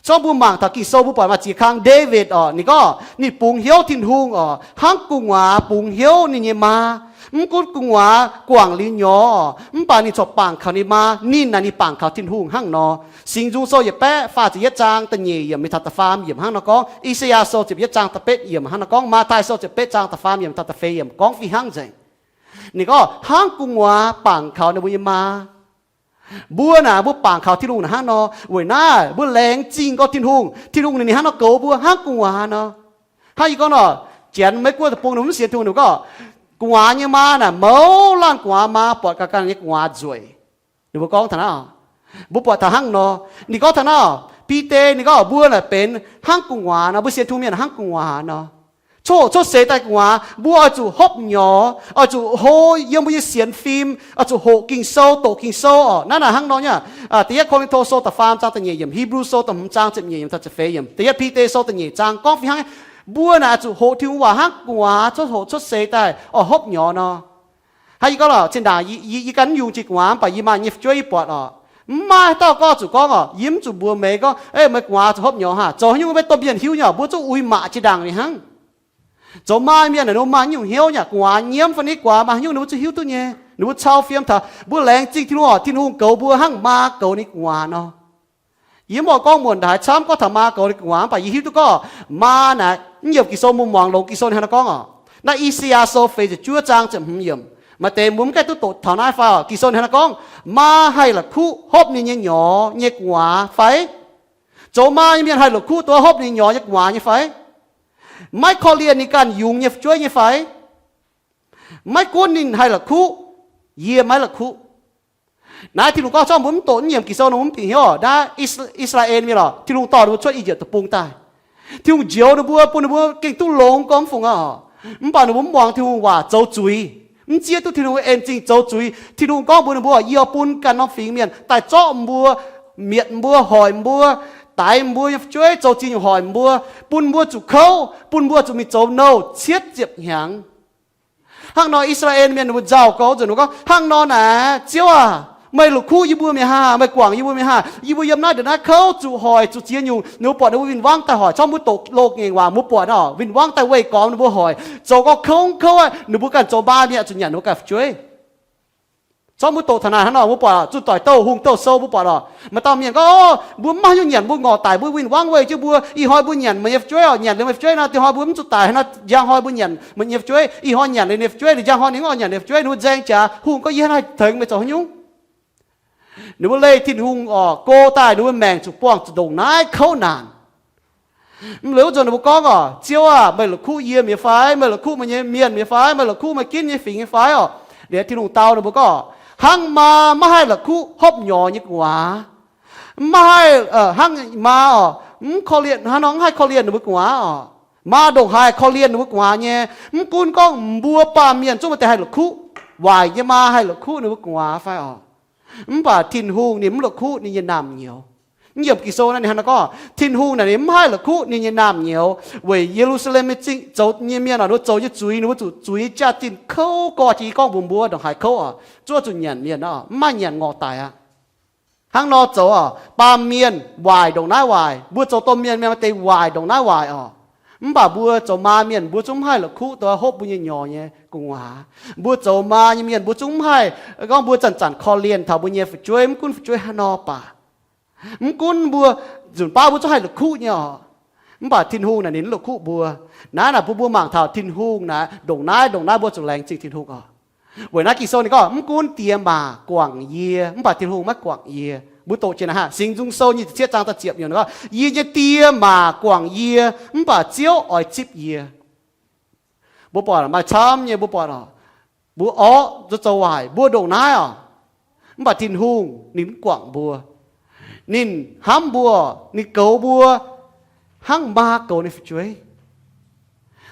Zorqv mbuo mangc taux Ging-Sou mbuo buatc maaih ziex kang Ndaawitv oc, ninh gorngv ninh bungx hnyouv Tin-Hungh oc, hnangv gu'nguaaz bungx hnyouv ninh nyei maa. Mv gunv gu'nguaaz guangc liuz nyorx, mv baac ninh corc bangc kaux ninh maa. Ninh naaic ninh bangc kaux Tin-Hungh hnangv nor. Singx Nzung Sou yietc baeqv faah ziepc yietv zaang da'nyeic yiemc mingh taux da'faam yiemc hnangv nor gorngv. I^saa^yaa Sou ziepc yietv zaang da'betv yiemc hnangv nor gorngv. Matv^tai Sou ziepc betv zaang da'faam yiemc taux da'feix yiemc gorngv fih hnangv nzengc. Ninh gorngv hnangv gu'nguaaz bangc kaux ninh mbuo nyei maa. Mbuo naaic mbuo bangc kaux Tin-Hungh naaic hnangv nor, weic naaiv mbuo laengz zingh gorngv Tin-Hungh, Tin-Hungh ninh hnangv nor goux mbuo hnangv gu'nguaaz nor. Hnangv yie gorngv nor, Janx Meiv Guoqv deic-bung ninh mv sienx Tin-Hungh, ninh gorngv gu'nguaaz nyei maa naaic mouz laanh gu'nguaaz maa buatc ganh ganh nyei gu'nguaaz nzueic. Ninh mbuo gorngv taux naaiv, mbuo buatc taux hnangv nor. Ninh gorngv taux naaiv, Bide ninh gorngv mbuo naaic benx hnangv gu'nguaaz nor, mbuo sienx Tin-Hungh mienh hnangv gu'nguaaz nor. Coqv hoqc coqv seix daaih gu'nguaaz, mbuo oix zuqc hopv nyorx, oix zuqc hlo yiem mbuo nyei sienx fim, oix zuqc hoqc Ging-Sou, doqc Ging-Sou oc. Naaiv naaic hnangv nor nyei. Da'yietv Ko^lin^to Sou da'faam zaang da'nyeic yiemc, Hipv^lu Sou da'hmz zaang ziepc nyeic yiemc taux ziepc feix yiemc, da'yietv Bide Sou da'nyeic zaang gorngv fih hnangv. Mbuo naaic oix zuqc hoqc Tin-Hungh waac hnangv gu'nguaaz coqv hoqc coqv seix daaih oix hopv nyorx nor. Hnangv yie gorngv lorqc, zinh ndaangc yie gan mv yungz jiex gu'nguaaz mv baac yie maaih nyei fu'jueiv yie buatc oc, mv maaih dauh gorngv zuqc gorngv oc, yie mv zuqc mbuox meih gorngv, Ei, meih gu'nguaaz zuqc hopv nyorx haac. Zoux haaix nyungc maiv domh mienh hiuv nyei oc, mbuo zungv uix maac jiex ndaangc mingh hnangv. Zoux maa mienh naaic ninh mbuo maaih nyungc hnyouv nyei, gu'nguaaz nyiemv fai ni guaax maaih haaix nyungc ninh mbuo zungv hiuv duqv nyei. Ninh mbuo cau fiem taux mbuo laengz zingh Tin-Hungh oc, Tin-Hungh goux mbuo hnangv maa goux ninh gu'nguaaz nor. Yie mv oix gorngv muonc haaix camv gorngv taux maa goux ninh gu'nguaaz mv baac yie hiuv duqv gorngv maa naaic, mv yiemc Ging-Sou mbuo muangx longx Ging-Sou ninh hnangv naaiv gorngv oc. Naaiv I^saa^yaa Sou feix ziepc juov zaang ziepc hmz yiemc. Maaih deix mbuo mv gaengh duqv doqc taux naaiv fai oc. Ging-Sou ninh hnangv naaiv gorngv, maa haih la'kuqv hopv ninh nyei nyorx nyei gu'nguaaz fai? Zoux maa nyei mienh haih la'kuqv duqv hopv ninh nyorx nyei gu'nguaaz nyei fai? Maiv korv-lienh ninh ganh yungz nyei fu'jueiv nyei fai? Maiv gunv ninh haih la'kuqv, yie maiv la'kuqv. Naaiv Tin-Hungh gorngv, zorqv mbuo mv doqc, mv yiemc Ging-Sou ninh mbuo mv bieqc hnyouv oc. Naaiv I^saa^laa^en mienh oc, Tin-Hungh dorh ninh mbuo cuotv I^yipv Deic-Bung daaih. Tin-Hungh njoux ninh mbuo, bun ninh mbuo gengh duqv longx gormx fungc aqv oc. Mv baac ninh mbuo mv muangx Tin-Hungh waac zoux zuiz, mv zieqv duqv Tin-Hungh en zingh zoux zuiz. Tin-Hungh gorngv mbuox ninh mbuo, Yie oix bun ganh norm fingx mienh daaih zorqv mbuo, mietc mbuo, hoic mbuo, daix mbuo nyei fu'jueiv, zoux ziex nyungc hoic mbuo, bun mbuo zuqc kouv, bun mbuo zuqc mingh zoux nouh cietv ziepc hnyangx. Hnangv nor I^saa^laa^en mienh ninh mbuo nzauh gouv nzunc, ninh mbuo gorngv, Hnangv nor naaic, Ziouv aah! Meih la'kuqv yie mbuo mi'aqv haah? Meih guangc yie mbuo mi'aqv haah? Yie mbuo yiem naaiv ndongc naaiv kouv, zuqc hoic, zuqc ziex nyungc. Ninh mbuo buatc ninh mbuo win-wangv daaih hoic. Corc mbuo doqc loz-ngaengc waac mbuo buatc oc, win-wangv daaih weih gormx ninh mbuo hoic. Zoux gorngv kouv kouv aqv, ninh mbuo ganh zoux maa mienh zuqc nyanc ninh mbuo ganh fu'jueiv. Corc mbuo doqc taux naaic hnangv nor mbuo buatc oc, zunh doic douh, hungh douh sou mbuo buatc oc. Maaih dauh mienh gorngv, Mbuo mv maaih haaix nyungc nyanc mbuo, ngorc daic mbuo, win-wangv weih jienv mbuo. Ih hnoi mbuo nyanc meih nyei fu'jueiv oc, nyanc liuz meih fu'jueiv nor, da'hnoi mbuo mv zuqc daic, hnangv nor njang hnoi mbuo nyanc meih nyei fu'jueiv. Ih hnoi nyanc liuz ninh fu'jueiv, ninh njang hnoi ninh mv oix nyanc ninh fu'jueiv. Ninh mbuo nzaeng jaax, hungh gorngv, Yie hnangv haaix tengx meih zoux haaix nyungc? Ninh mbuo leih Tin-Hungh oc, go daaih ninh mbuo maengc zuqc buangh zuqc ndongc naaiv kouv naanc. Mv liuz wuov zanc ninh mbuo gorngv oc, Ziouv aah! Meih la'kuqv yie mi'aqv fai? Meih la'kuqv meih nyei mienh mi'aqv fai? Meih la'kuqv meih ginv nyei fingx nyei fai oc? Liuz Tin-Hungh dau ninh mbuo gorngv, Hnangv maa maiv haih la'kuqv hopv nyorx nyei gu'nguaaz, maiv haih, hnangv maa oc, mv korv-lienh, hnangv nor mv haih korv-lienh ninh mbuo gu'nguaaz oc. Maa ndongc haaix korv-lienh ninh mbuo gu'nguaaz nyei. Mv gunv gorngv mbuo baamh mienh zungv maaih deix haih la'kuqv, waaic nyei maa haih la'kuqv ninh mbuo gu'nguaaz fai oc? Mv baac Tin-Hungh ninh mv la'kuqv ninh nyei naamh nyouz. Mv yiemc Ging-Sou naaiv ninh hnangv naaiv gorngv, Tin-Hungh naaic ninh mv haih la'kuqv ninh nyei naamh nyouz weic Ye^lu^saa^lem nyei zingh zoux nyei mienh oc, ninh mbuo zoux nyei zuiz, ninh mbuo zuqc zuiz jaax-zinh kouv gorx jiex. Yie gorngv mbuox mbuo ndongc haaix kouv oc, zuov zuqc nyanc mienh oc, mv maaih nyanc ngorc daic aqv. Hnangv nor zoux oc, baamh mienh waaic ndongc naaiv waaic, mbuo zoux domh mienh mienh maaih deix waaic ndongc naaiv waaic oc. Mv baac mbuo zoux maa mienh mbuo zungv mv haih la'kuqv dongh hopv mbuo nyei nyorx nyei gu'nguaaz. Mbuo zoux maa nyei mienh mbuo zungv mv haih gorngv mbuo zanc-zanc korv-lienh taux mbuo nyei fu'jueiv, mv gunv fu'jueiv haaix nor baac. Mv gunv mbuo nzunc baav mbuo zungv haih la'kuqv nyei oc. Mv baac Tin-Hungh naaic ninh mv la'kuqv mbuo. Naaiv naaic bun mbuo mangc taux Tin-Hungh naaic ndongc naaiv ndongc naaiv mbuo zuqc laengz zingh Tin-Hungh oc. Weic naaiv Ging-Sou ninh gorngv, Mv gunv diex maac guangc yie, mv baac Tin-Hungh maiv guangc yie. Mbuo doqc jienv naaiv haah, Singx Nzung Sou nyic ziepc cietv zaang da'ziepc yiemc, Yie nyei Die maac guangc yie, mv baac Ziouv oix zipv yie. Mbuo buatc maaih camv nyei, mbuo buatc oc, mbuo orqv zoux zoux waaic, mbuo ndongc naaiv oc, mv baac Tin-Hungh ninh mv guangc mbuo. Ninh hnamv mbuo, ninh goux mbuo hnangv maa goux ninh fu'jueiv.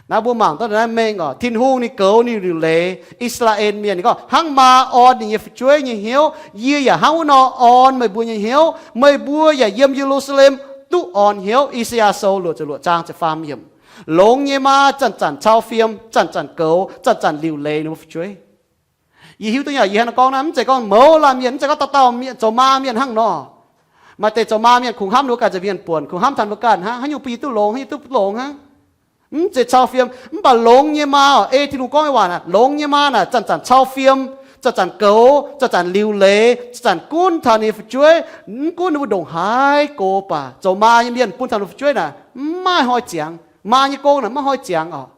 Naaiv mbuo mangc duqv naaiv mengh oc, Tin-Hungh ninh goux ninh liuc leiz I^saa^laa^en Mienh, ninh gorngv, Hnangv maa orn ninh nyei fu'jueiv nyei hnyouv, yie yaac hnangv wuov nor orn meih mbuo nyei hnyouv. Meih mbuo yaac yiem Ye^lu^saa^lem duqv orn hnyouv. I^saa^yaa Sou luoqc ziepc luoqc zaang ziepc faam yiemc. Longx nyei maa zanc-zanc cau fiem, zanc-zanc goux, zanc-zanc liuc leiz ninh mbuo fu'jueiv. Yie hiuv duqv nyei, yie hnangv naaiv gorngv naaiv, mv zeiz gorngv mouz laanh mienh, mv zeiz gorngv dauh dauh mienh zoux maa mienh hnangv nor. Maaih deix zoux maa mienh kungx hnamv ninh mbuo ganh nza'hmien buonc, kungx hnamv taux ninh mbuo ganh hnangv, haaix nyungc bun yie duqv longx, haaix nyungc duqv longx hnangv. Mv zeiz cau fiem, mv baac longx nyei maa oc, ei Tin-Hungh gorngv nyei waac naaic, longx nyei maa naaic zanc-zanc cau fiem, zanc-zanc goux, zanc-zanc liuc leiz, zanc-zanc gunv taux ninh fu'jueiv. Mv gunv ninh mbuo ndongc haaix gox baac zoux maa nyei mienh bun taux ninh fu'jueiv naaic mv maaih hnoi ziangx. Maa nyei gong naaic mv maaih hnoi ziangx oc.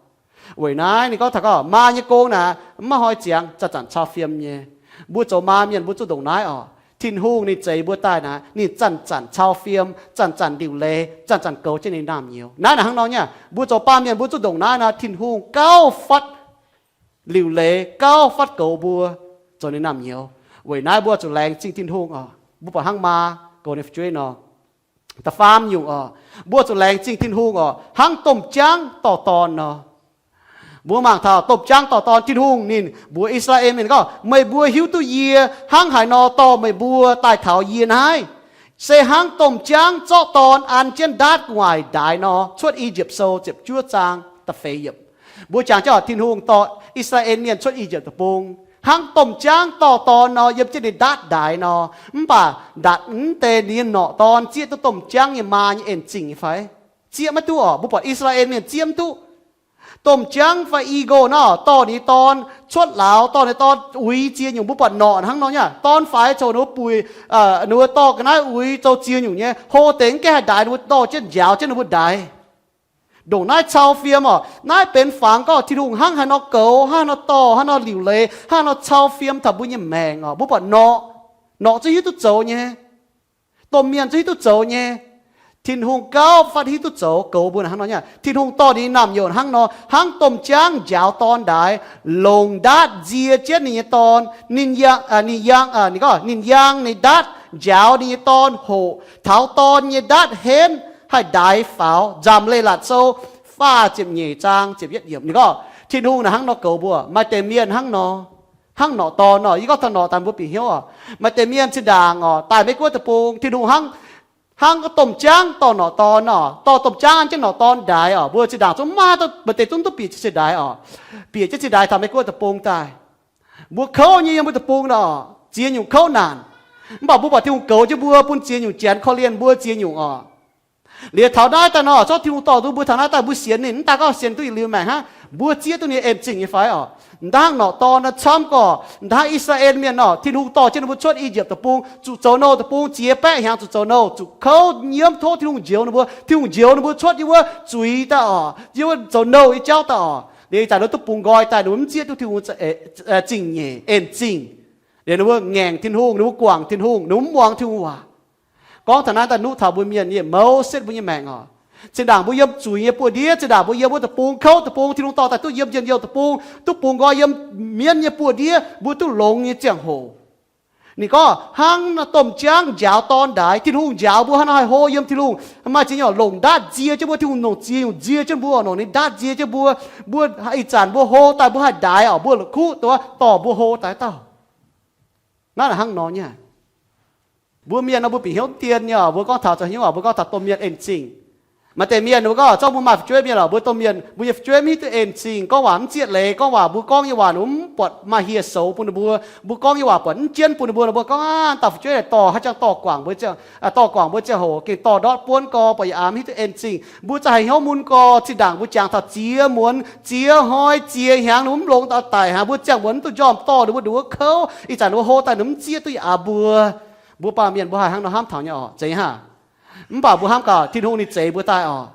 Weic naaiv ninh gorngv taux gorngv maa nyei gong naaic mv maaih hnoi ziangx, zanc-zanc cau fiem nyei. Mbuo zoux maa mienh mbuo zuqc ndongc naaiv oc. Tin-Hungh ninh zeix mbuo daaih naaic, ninh zanc-zanc cau fiem, zanc-zanc liuc leiz, zanc-zanc goux jienv ninh naamh nyouz. Naaiv naaic hnangv nor nyei, mbuo zoux baamh mienh mbuo zuqc ndongc naaiv nor, Tin-Hungh gauh fatv liuc leiz, gauh fatv goux mbuo zoux ninh naamh nyouz. Weic naaiv mbuo zuqc laengz zingh Tin-Hungh oc. Mbuo buatc hnangv maa goux ninh fu'jueiv nor. Da'faam nyungc oc, mbuo zuqc laengz zingh Tin-Hungh oc, hnangv domh jaangv dorh dorn nor. Mbuo mangc taux domh jaangv dorh dorn, Tin-Hungh ninh mbuox I^saa^laa^en Mienh gorngv, Meih mbuo hiuv duqv yie hnangv haaix nor dorh meih mbuo daaih taux yie naaiv? Se hnangv domh jaangv zorqv dorn an jienv ndaatv gu'nguaaic ndaix nor, Cuotv I^yipv Sou ziepc juov zaang da'feix yiemc. Mbuo jangx jienv oc, Tin-Hungh dorh I^saa^laa^en Mienh cuotv I^yipv Deic-Bung hnangv domh jaangv dorh dorn nor yiem jienv ninh ndaatv ndaix nor, mv baac ndatc mv deix ninh nyei norqc dorn zieqv duqv domh jaangv nyei maa nyei en-zingh nyei fai? Zieqv maiv duqv oc. Mbuo buatc I^saa^laa^en Mienh zieqv mv duqv. Domh jaangv fai eagle nor dorh ninh nyei dorn cuotv lauz, dorh ninh nyei dorn uix ziex nyungc. Mbuo buatc norqc hnangv nor nyei, dorn faix coux ninh mbuo buic, ninh mbuo dorh ga'naaiv uix zoux ziex nyungc nyei, hlo deix mv gaengh haih ndaix, ninh mbuo dorh jienv njaaux jienv ninh mbuo ndaix. Ndongc naaiv cau fiem oc. Naaiv benx fangx gorngv Tin-Hungh hnangv haaix nor goux, hnangv haaix nor dorh, hnangv haaix nor liuc leiz, hnangv haaix nor cau fiem taux mbuo nyei maengc oc. Mbuo buatc norqc, norqc zungv hiuv duqv zoux nyei. Domh mienh zungv hiuv duqv zoux nyei. Tin-Hungh gauh fatv hiuv duqv zoux goux mbuo hnangv nor nyei. Tin-Hungh dorh ninh nyei naamh nyouz hnangv nor, hnangv domh jaangv njaaux dorn ndaix, longc ndaatv nzie jienv ninh nyei dorn. Ninh yangh, ninh gorngv ninh yangh ninh ndaatv njaaux ninh nyei dorn hoqc, taux dorn nyei ndaatv henv haih ndaix faaux. Nzamc Leiz-Latc Sou faah ziepc nyeic zaang ziepc yietv yiemc ninh gorngv, Tin-Hungh naaic hnangv nor goux mbuo. Maaih deix mienh hnangv nor, hnangv norqc dorn nor, yie gorngv taux norqc daaih mbuo bieqc hnyouv oc. Maaih deix mienh zinh ndaangc oc, daaih Meiv Guoqv Deic-Bung, Tin-Hungh hnangv, hnangv gorngv domh jaangv dorh norqc dorn oc, dorh domh jaangv an jienv norqc dorn ndaix oc. Mbuo zinh ndaangc zungv maaih maaih deix zungv duqv bieqc jienv ciex ndaix oc, bieqc jienv ciex ndaix taux Meiv Guoqv Deic-Bung daaih. Mbuo kouv nyei yiem mbuo deic-bung nor, ziex nyungc kouv naanc. Mv baac mbuo buatc Tin-Hungh goux jienv mbuo bun ziex nyungc janx korv-lienh mbuo ziex nyungc oc. Liuz taux naaiv daaih nor, zorqv Tin-Hungh dorh duqv mbuo taux naaiv daaih, mbuo sienx ninh, mv daaih gorngv sienx duqv yietc liuz maengc hnangv, mbuo zieqv duqv ninh nyei en-zingh nyei fai oc? Ndangv norqc dorn camv gorqv, ndangv I^saa^laa^en Mienh oc, Tin-Hungh dorh jienv ninh mbuo cuotv I^yipv Deic-Bung, zuqc zoux nouh deic-bung jiex baeqv hnyangx zuqc zoux nouh, zuqc kouv nyiemv tov Tin-Hungh njoux ninh mbuo. Tin-Hungh njoux ninh mbuo cuotv yiem wuov zuiz daaih oc, yiem wuov zoux nouh nyei jauv daaih oc. Liuz ih zanc ninh mbuo duqv bungx nqoi daaih, ninh mbuo mv zieqv duqv Tin-Hungh zingh nyeic en-zingh. Liuz ninh mbuo ngaengc Tin-Hungh, ninh mbuo guangc Tin-Hungh, ninh mbuo mv muangx Tin-Hungh waac. Gorngv taux naaiv daaih nuqv taux mbuo mienh, yie mouz setv mbuo nyei maengc oc. Zinh ndaangc mbuo yiem zuiz nyei buoz-ndiev, zinh ndaangc mbuo yiem wuov deic-bung, kouv deic-bung, Tin-Hungh dorh daaih duqv yiem njien-youh deic-bung, duqv bungx nqoi yiem mienv nyei buoz-ndiev, mbuo duqv longx nyei ziangh hoc. Ninh gorngv hnangv domh jaangv njaaux dorn ndaix, Tin-Hungh njaaux mbuo hnangv nor haih hlo yiem Tin-Hungh. Maaih ziex nyungc longc ndaatv nzie jienv mbuo, Tin-Hungh longc ziex nyungc nzie jienv mbuo, longc ninh ndaatv nzie jienv mbuo. Mbuo ih zanc mbuo hlo daaih, mbuo haih ndaix oc, mbuo la'kuqv duqv dorh mbuo hlo daaih dauh. Naaiv hnangv nor nyei. Mbuo mienh nor mbuo bieqc hnyouv dien nyei oc. Mbuo gorngv taux zoux hnyouv oc, mbuo gorngv taux domh mienh en-zingh. Maaih deix mienh mbuo gorngv zorqv mbuo maaih fu'jueiv mienh oc, mbuo domh mienh mbuo nyei fu'jueiv mv hiuv duqv en-zingh, gorngv waac mv zieqv leiz, gorngv waac mbuo gorngv nyei waac ninh mv buatc maaih hieh soux bun ninh mbuo, mbuo gorngv nyei waac buatc mv jienv bun ninh mbuo, ninh mbuo gorngv, Aav, dauh fu'jueiv naaic dorh haaix jangx dorh guangc mbuo ziangh, dorh guangc mbuo ziangh hoc gengh dorh ndortv buonv gorx, buatc yaac mv hiuv duqv en-zingh. Mbuo za'gengh hnyouv mun gorx, zinh ndaangc mbuo jangx taux ziex muonz, ziex hnoi, ziex hnyangx ninh mv longx daaih daic hnangv, mbuo ziangh muonz mv duqv njormh dorh ninh mbuo nduov kouv, ih zanc ninh mbuo hlo daaih ninh mv zieqv duqv yaac mbuo. Mbuo baamh mienh mbuo haih hnangv nor hnamv taux nyei oc, zeiz haav? Mv baac mbuo hnamv gaax Tin-Hungh ninh zeix mbuo daaih oc.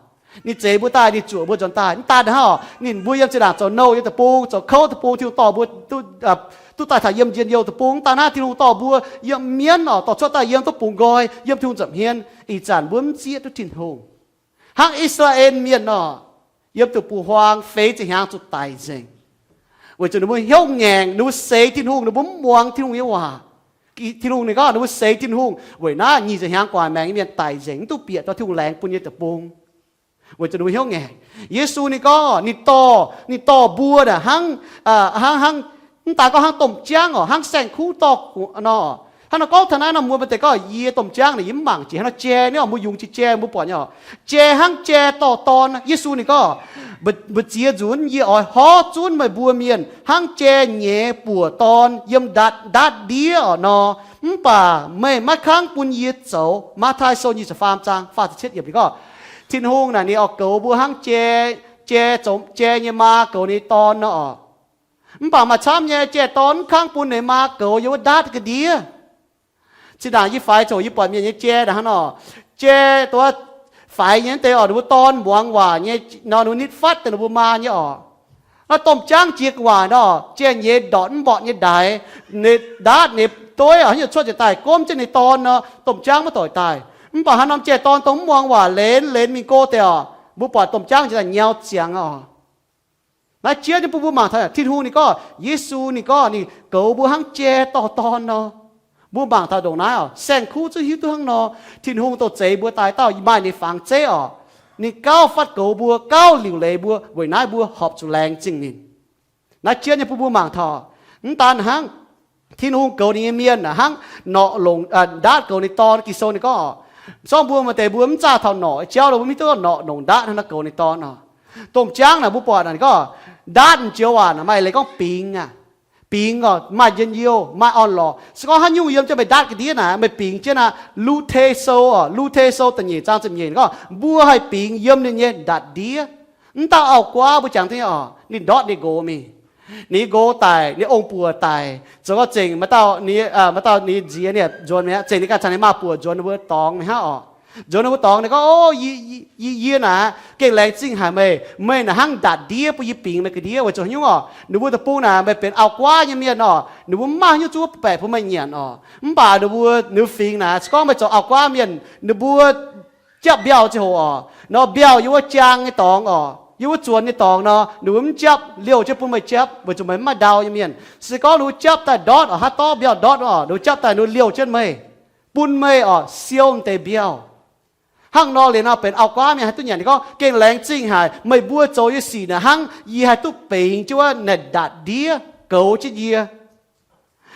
Ninh zeix mbuo daaih, ninh zuoqc mbuo nzuonx daaih. Mv daan hnangv oc, ninh mbuo yiem zinh ndaangc zoux nouh nyei deic-bung, zoux kouv deic-bung, Tin-Hungh dorh mbuo duqv, duqv daaih taux yiem njien-youh deic-bung. Daaih naaiv Tin-Hungh dorh mbuo yiem mienv oc, dorh cuotv daaih yiem duqv bungx nqoi, yiem Tin-Hungh nza'hmien. Ih zanc mbuo mv zieqv duqv Tin-Hungh. Hnangv I^saa^laa^en Mienh oc, yiem deic-bung-huaang feix ziepc hnyangx zuqc daic nzengc, weic zuqc ninh mbuo hnyouv ngaengc, ninh mbuo seix Tin-Hungh, ninh mbuo mv muangx Tin-Hungh nyei waac. Tin-Hungh ninh gorngv ninh mbuo seix Tin-Hungh. Weic naaiv nyic ziepc hnyangx gu'nguaaic maengx nyei mienh daic nzengc, mv duqv bieqc dorh Tin-Hungh laengz bun nyei deic-bung, weic zuqc ninh mbuo hnyouv ngaengc. Yesu ninh gorngv ninh dorh, ninh dorh mbuo naaic hnangv, hnangv, hnangv, mv daaih gorngv hnangv domh jaangv oc, hnangv saeng-kuv dorh nor. Hnangv nor gorngv taux naaiv nor, mbuo maaih deix gorngv, yie domh jaangv naaic yie mv mangc jiex hnangv nor, jai naaiv oc, mbuo yungz jiex jai mbuo buatc nyei oc. Jai hnangv jai dorh dorn. Yesu ninh gorngv, mbu'ziex nzunc yie oix horv zunv meih mbuo mienh hnangv jai nyeiz buoc dorn yiem ndatc ndaatv ndiev oc nor, mv baac meih maiv kangv bun yie zoux. Matv^tai Sou nyic ziepc faam zaang faah ziepc cietv yiemc ninh gorngv, Tin-Hungh naaic ninh oix goux mbuo hnangv jai, jai zoux, jai nyei maa goux ninh dorn nor oc. Mv baac maaih camv nyei jai dorn mv kangv bun ninh maa goux yiem wuov ndaatv ga'ndiev. Zinh ndaangc yie faix coc yie buatc mienh nyei jai naaic hnangv nor, jai dongh faix nyei deix oc, ninh mbuo dorn muangx waac nyei nor, ninh mbuo nitv fatv deix ninh mbuo maa nyei oc. Naaiv domh jaangv jiex gu'nguaaic nor, jai nyeiz ndortc mv mborqc nyei ndaix, ninh ndaatv ninh dueiv oc, haaix nyungc cuotv njiec daaih gomv jienv ninh dorn nor, domh jaangv maiv doic daaih. Mv baac haaix norm jai dorn dongh mv muangx waac, lenz lenz mingh go deix oc, mbuo buatc domh jaangv njiec daaih nyau ziangx oc. Naaiv jiex nyei bun mbuo mangc taux Tin-Hungh ninh gorngv, Yesu ninh gorngv ninh goux mbuo hnangv jai dorh dorn nor. Mbuo mangc taux ndongc naaiv oc, saeng-kuv zungv hiuv duqv hnangv nor. Tin-Hungh dongh zeix mbuo daaih dauh maaih ninh fangx zeiv oc. Ninh gauh fatv goux mbuo, gauh liuc leiz mbuo, weic naaiv mbuo horpc zuqc laengz zingh ninh. Naaiv jiex nyei bun mbuo mangc taux, mv daan hnangv Tin-Hungh goux ninh nyei mienh hnangv norqc longc, ndaatv goux ninh dorn. Ging-Sou ninh gorngv, sorng mbuo maaih deix mbuo mv zaah taux norqc jauv lo, mbuo mv hiuv duqv norqc longc ndaatv hnangv nor goux ninh dorn oc. Domh jaangv naaic mbuo buatc naaic ninh gorngv, ndaatv m'joux waac naaic maaih leiz gorngv bingx aqv. Bingx oc, maaih njien-youh, maaih orn-lorqc. Se gorngv haaix nyungc yiem jienv meih ndaatv ga'ndiev naaic, meih bingx jienv aqv. Lu^te Sou oc, Lu^te Sou da'nyeic zaang ziepc nyeic ninh gorngv, mbuo haih bingx yiem ninh nyei ndatc ndiev. Mv dauh auv-guaav mbuo jangx duqv nyei oc, ninh ndortv ninh nqox mingh. Ninh nqox daic, ninh ong-buoc daic, zoux gau zengc maaih dauh, maaih dauh ninh nziex ninh nzuonx mi'aqv, zengc ninh ganh caux ninh maa-buoc nzuonx ninh mbuo dorngx mi'aqv oc. Nzuonx ninh mbuo dorngx ninh gorngv, O, yie, yie naaic gengh laengz zingh haic meih. Meih naaic hnangv ndatc ndiev bun yie bingx meih ga'ndiev. Weic zuqc haaix nyungc oc, ninh mbuo deic-bung naaic meih benx auv-guaav nyei mienh oc, ninh mbuo mv maaih haaix nyungc zungv baeqc bun meih nyanc oc. Mv baac ninh mbuo, ninh mbuo fingx naaic, se gorngv meih zoux auv-guaav mienh, ninh mbuo japv mbiauh ziangh hoc oc, nor mbiauh yiem wuov jaang nyei dorngx oc, yiem wuov zuonx nyei dorngx nor, ninh mbuo mv japv, liouh jienv bun meih japv, weic zuqc meih mv maaih ndau nyei mienh. Se gorngv ninh mbuo japv daaih ndortv oc, haaix dorv mbiauh ndortv oc, ninh mbuo japv daaih ninh mbuo liouh jienv meih, bun meih oc siou deix mbiauh. Hnangv nor liuz nor benx auv-guaav mienh haih duqv nyanc. Ninh gorngv, Gengh laengz zingh haic, meih mbuo zoux nyei sic naaic hnangv yie haih duqv bingx jienv wuov naaic ndatc ndiev goux jienv yie.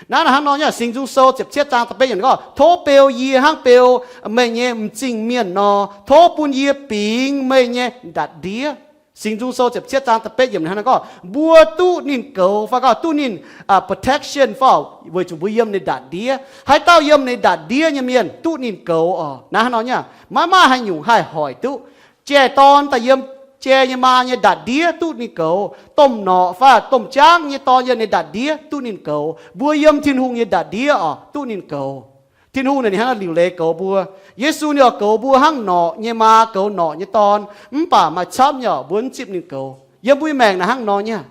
Naaiv naaic hnangv nor nyei. Singx Nzung Sou ziepc cietv zaang da'betv yiemc ninh gorngv, Tov beu yie hnangv beu meih nyei m'zing mienh nor, tov bun yie bingx meih nyei ndatc ndiev. Singx Nzung Sou ziepc cietv zaang da'betv yiemc ninh hnangv nor gorngv, mbuo duqv ninh goux fai gorngv duqv ninh protection fai, weic zuqc mbuo yiem ninh ndatc ndiev. Haaix dauh yiem ninh ndatc ndiev nyei mienh duqv ninh goux oc. Naaiv hnangv nor nyei, maiv maaih haaix nyungc haih hoic duqv. Jai-dorn daaih yiem jai nyei maa nyei ndatc ndiev duqv ninh goux. Domh norqc fai domh jaangv nyei dorn yiem ninh ndatc ndiev duqv ninh goux. Mbuo yiem Tin-Hungh nyei ndatc ndiev oc, duqv ninh goux. Tin-Hungh naaic ninh hnangv naaiv liuc leiz goux mbuo. Yesu ninh oix goux mbuo hnangv norqc nyei maa goux norqc nyei dorn. Mv baac maaih camv nyei oc, mbuo mv zipv ninh goux. Yiem mbuo nyei maengc naaic hnangv nor nyei.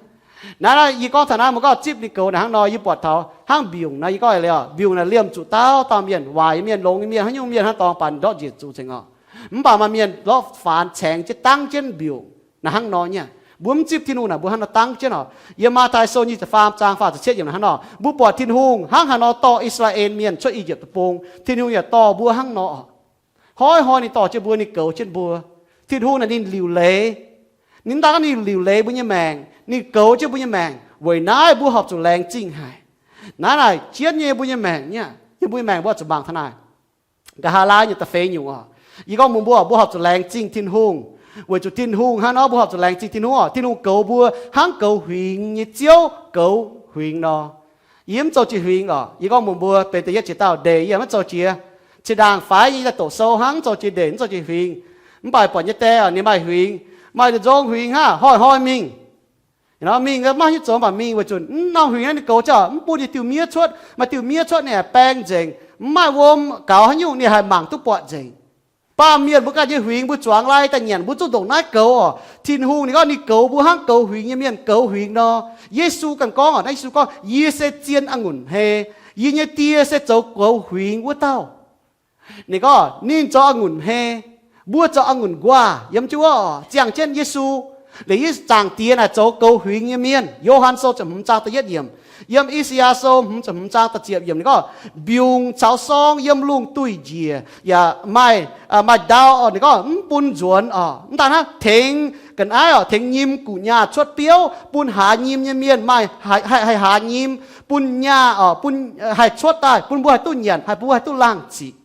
Naaiv yie gorngv taux naaiv, mbuo gorngv zipv ninh goux naaic hnangv nor, yie buatc taux hnangv mbiungc naaiv, yie gorngv liuz, mbiungc naaic liemh zuqc dauh dauh mienh, waaic nyei mienh, longx nyei mienh, haaix nyungc mienh hnangv dorngx baac ndortv njiec zuqc nzengc oc. Mv baac maaih mienh lorqc faanx caengx jienv dangv jienv mbiungc naaic hnangv nor nyei. Mbuo mv zipv Tin-Hungh naaic, mbuo hnangv nor dangv jienv oc. Yiem Matv^tai Sou nyic ziepc faam zaang faah ziepc cietv yiemc naaic hnangv nor, mbuo buatc Tin-Hungh hnangv haaix nor dorh I^saa^laa^en Mienh cuotv I^yipv Deic-Bung, Tin-Hungh yaac dorh mbuo hnangv nor. Hnoi-hnoi ninh dorh jienv mbuo, ninh goux jienv mbuo. Tin-Hungh naaic ninh liuc leiz. Ninh mv daan gorngv ninh liuc leiz mbuo nyei maengc, ninh goux jienv mbuo nyei maengc. Weic naaiv mbuo horpc zuqc laengz zingh haic. Naaiv naaic jienv nyei mbuo nyei maengc nyei. Yiem mbuo nyei maengc mbuo zuqc mangc taux naaic. Nqa'haav laai nyei da'feix nyungc oc, yie gorngv mbuox mbuo, mbuo horpc zuqc laengz zingh Tin-Hungh. Weic zuqc Tin-Hungh hnangv nor, mbuo horpc zuqc laengz zingh Tin-Hungh oc. Tin-Hungh goux mbuo hnangv goux huingx nyei Ziouv goux huingx nor. Yie mv zoux jiex huingx oc. Yie gorngv mbuox mbuo, benx da'yietv jiex dauh ndeic yie maiv zoux jiex. Cin-ndaangc faix nyei daaih doqc sou hnangv mv zoux jiex ndeic, mv zoux jiex huingx. Mv baac buatc nyei die oc, ninh maaih huingx, maaih nzong huingx hnangv, hnoi-hnoi mingh. Nor mingh maiv hiuv zoux mv baac mingh, weic zuqc mv norm huingx naaiv ninh goux ziangh mv bun ninh diuh miev cuotv. Maaih diuh miev cuotv ninh haih baeng nzengc, mv maaih wuom gaux haaix nyungc ninh haih mangc duqv buatc nzengc. Baamh mienh mbuo ganh nyei huingx mbuo zuangx lai daaih nyanc, mbuo zungv ndongc naaiv goux oc. Tin-Hungh ninh gorngv ninh goux mbuo hnangv goux huingx nyei mienh goux huingx nor. Yesu ganh gorngv oc, naaiv Yesu gorngv, Yie se zien a'ngunc hmei. Yie nyei Die se zoux goux huingx wuov dauh. Ninh gorngv ninh zoux a'ngunc hmei, mbuo zoux a'ngunc nquaah. Yiem jienv wuov oc, ziangh jienv Yesu. Liuz Yesu, Zaangc Diex naaic zoux goux huingx nyei mienh. Yo^han Sou ziepc hmz zaang da'yietv yiemc. Yiem I^saa^yaa Sou hmz ziepc hmz zaang da'ziepc yiemc ninh gorngv, Mbiungc caux sorng yiem lungh duih njiec, yaac maaih, maaih ndau oc. Ninh gorngv mv bun nzuonx oc, mv daan hnangv, tengx ga'naaiv oc, tengx nyim guqc nyaah cuotv biouv, bun haaz nyim nyei mienh maaih, haih haaz nyim, bun nyaah oc, bun, haih cuotv daaih, bun mbuo haih duqv nyanc, haih bun mbuo haih duqv laangh ziqc.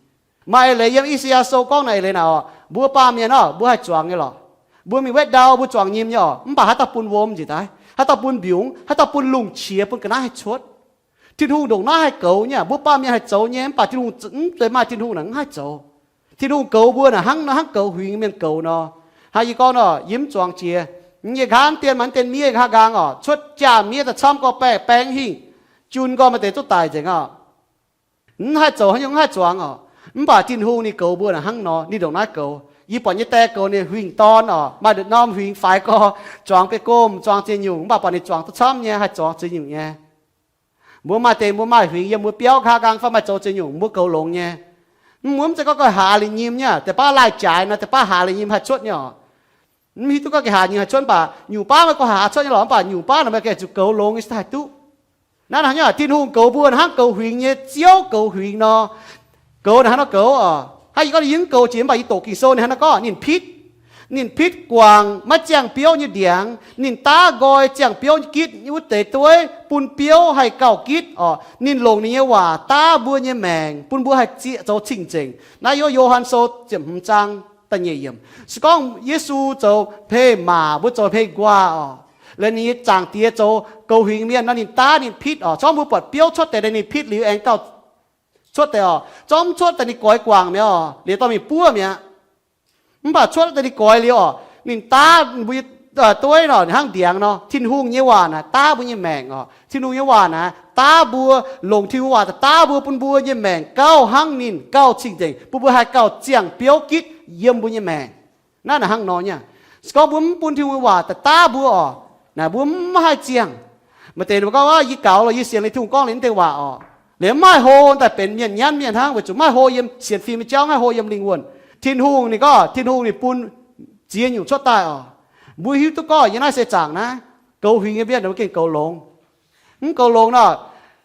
Maaih eix leiz yiem I^saa^yaa Sou gorngv naaic eix leiz naaic oc, mbuo baamh mienh oc, mbuo haih zuangx nyei lorqc. Mbuo mingh wetv ndau mbuo zuangx nyim nyei oc, mv baac haaix dauh bun wuom njiec daaih? Haaix dauh bun mbiungc? Haaix dauh bun lungh qiex bun ga'naaiv haih cuotv? Tin-Hungh ndongc naaiv haih goux nyei. Mbuo baamh mienh haih zoux nyei, mv baac Tin-Hungh mv zeiz maaih Tin-Hungh naaic mv haih zoux. Tin-Hungh goux mbuo naaic hnangv, hnangv goux huingx mienh goux nor. Hnangv yie gorngv nor, yie mv zuangx jiex, yie nqa'haav dien maanc dien miev nqa'haav nqaang oc, cuotv jaa-miev daaih camv gorx baengh baengh hingh, jun gorx maaih deix zuqc daic nzengc oc. Mv haih zoux haaix nyungc, mv haih zuangx oc. Mv baac Tin-Hungh ninh goux mbuo naaic hnangv nor, ninh ndongc naaiv goux. Yie buatc yie nyei die goux ninh huingx dorn oc, maaih norm huingx faix gorx, zuangx biei gomh, zuangx ziex nyungc, mv baac buatc ninh zuangx duqv camv nyei, haih zoux ziex nyungc nyei. Mbuo maaih deix mbuo maaih huingx yiem mbuo biauv nqa'haav nqaang fai maaih zoux ziex nyungc, mbuo goux longx nyei. Mv, mbuo mv zeiz gorngv goiv haaz liuz nyim nyei, deix baav laih jaaix nor, deix baav haaz liuz nyim haih cuotv nyei oc. Mv hiuv duqv gorngv ga'haaz nyim haih cuotv, mv baac nyungc baav meih goiv haaz cuotv nyei lorqc, mv baac nyungc baav naaic meih gengh zuqc goux longx nyei se haih duqv. Naaiv hnangv nyei, Tin-Hungh goux mbuo hnangv goux huingx nyei Ziouv goux huingx nor. Goux naaic hnangv nor goux oc. Hnangv yie gorngv ninh mv goux jiex, mv baac yie doqc Ging-Sou ninh hnangv nor gorngv, ninh pitv, ninh pitv guangc maiv ziangh biouv nyei ndiangx, ninh daav nqoi ziangh biouv gitv wuov deix dueiv bun biouv haih gauh gitv oc. Ninh longc ninh nyei waac daav mbuo nyei maengc bun mbuo haih zieqv zoux cing-nzengc. Naaiv yiem Yo^han Sou ziepc hmz zaang da'nyeic yiemc. Se gorngv Yesu zoux hmei maac, mbuo zoux hmei nquaah oc, liuz ninh nyei Zaangc Diex zoux goux huingx mienh nor, ninh daav ninh pitv oc. Zorngv mbuo buatc biouv cuotv deix, ninh pitv liuz aengx gauh cuotv deix oc. Zorngv mv cuotv daaih ninh goix guangc mi'aqv oc, liuz dorh mingh buov mi'aqv. Mv baac cuotv daaih ninh goix liuz oc, ninh daav mbuo nyei dueiv nor, hnangv ndiangx nor. Tin-Hungh nyei waac naaic daav mbuo nyei maengc oc. Tin-Hungh nyei waac naaic daav mbuo, longc Tin-Hungh waac daaih daav mbuo, bun mbuo nyei maengc gauh hnangv ninh gauh cing-nzengc, bun mbuo haih gauh ziangh biouv gitv yiem mbuo nyei maengc. Naaiv naaic hnangv nor nyei. Se gorngv mbuo mv bun Tin-Hungh nyei waac daaih daav mbuo oc, naaic mbuo mv haih ziangh. Maaih deix ninh mbuo gorngv, Yie gaux lorqc, yie sienx liuz Tin-Hungh gorngv liuz naaiv deix waac oc, liuz mv haih hlo daaih benx mienh nyanv mienh hnangv, weic zuqc mv haih hlo yiem sienx fim nyei jauv, mv haih hlo yiem lingh wuonh. Tin-Hungh ninh gorngv, Tin-Hungh ninh bun ziex nyungc cuotv daaih oc. Mbuo hiuv duqv gorngv yiem naaiv seix zaangc naaiv, goux huingx nyei mienh ninh mbuo gengh goux longx. Mv goux longx nor,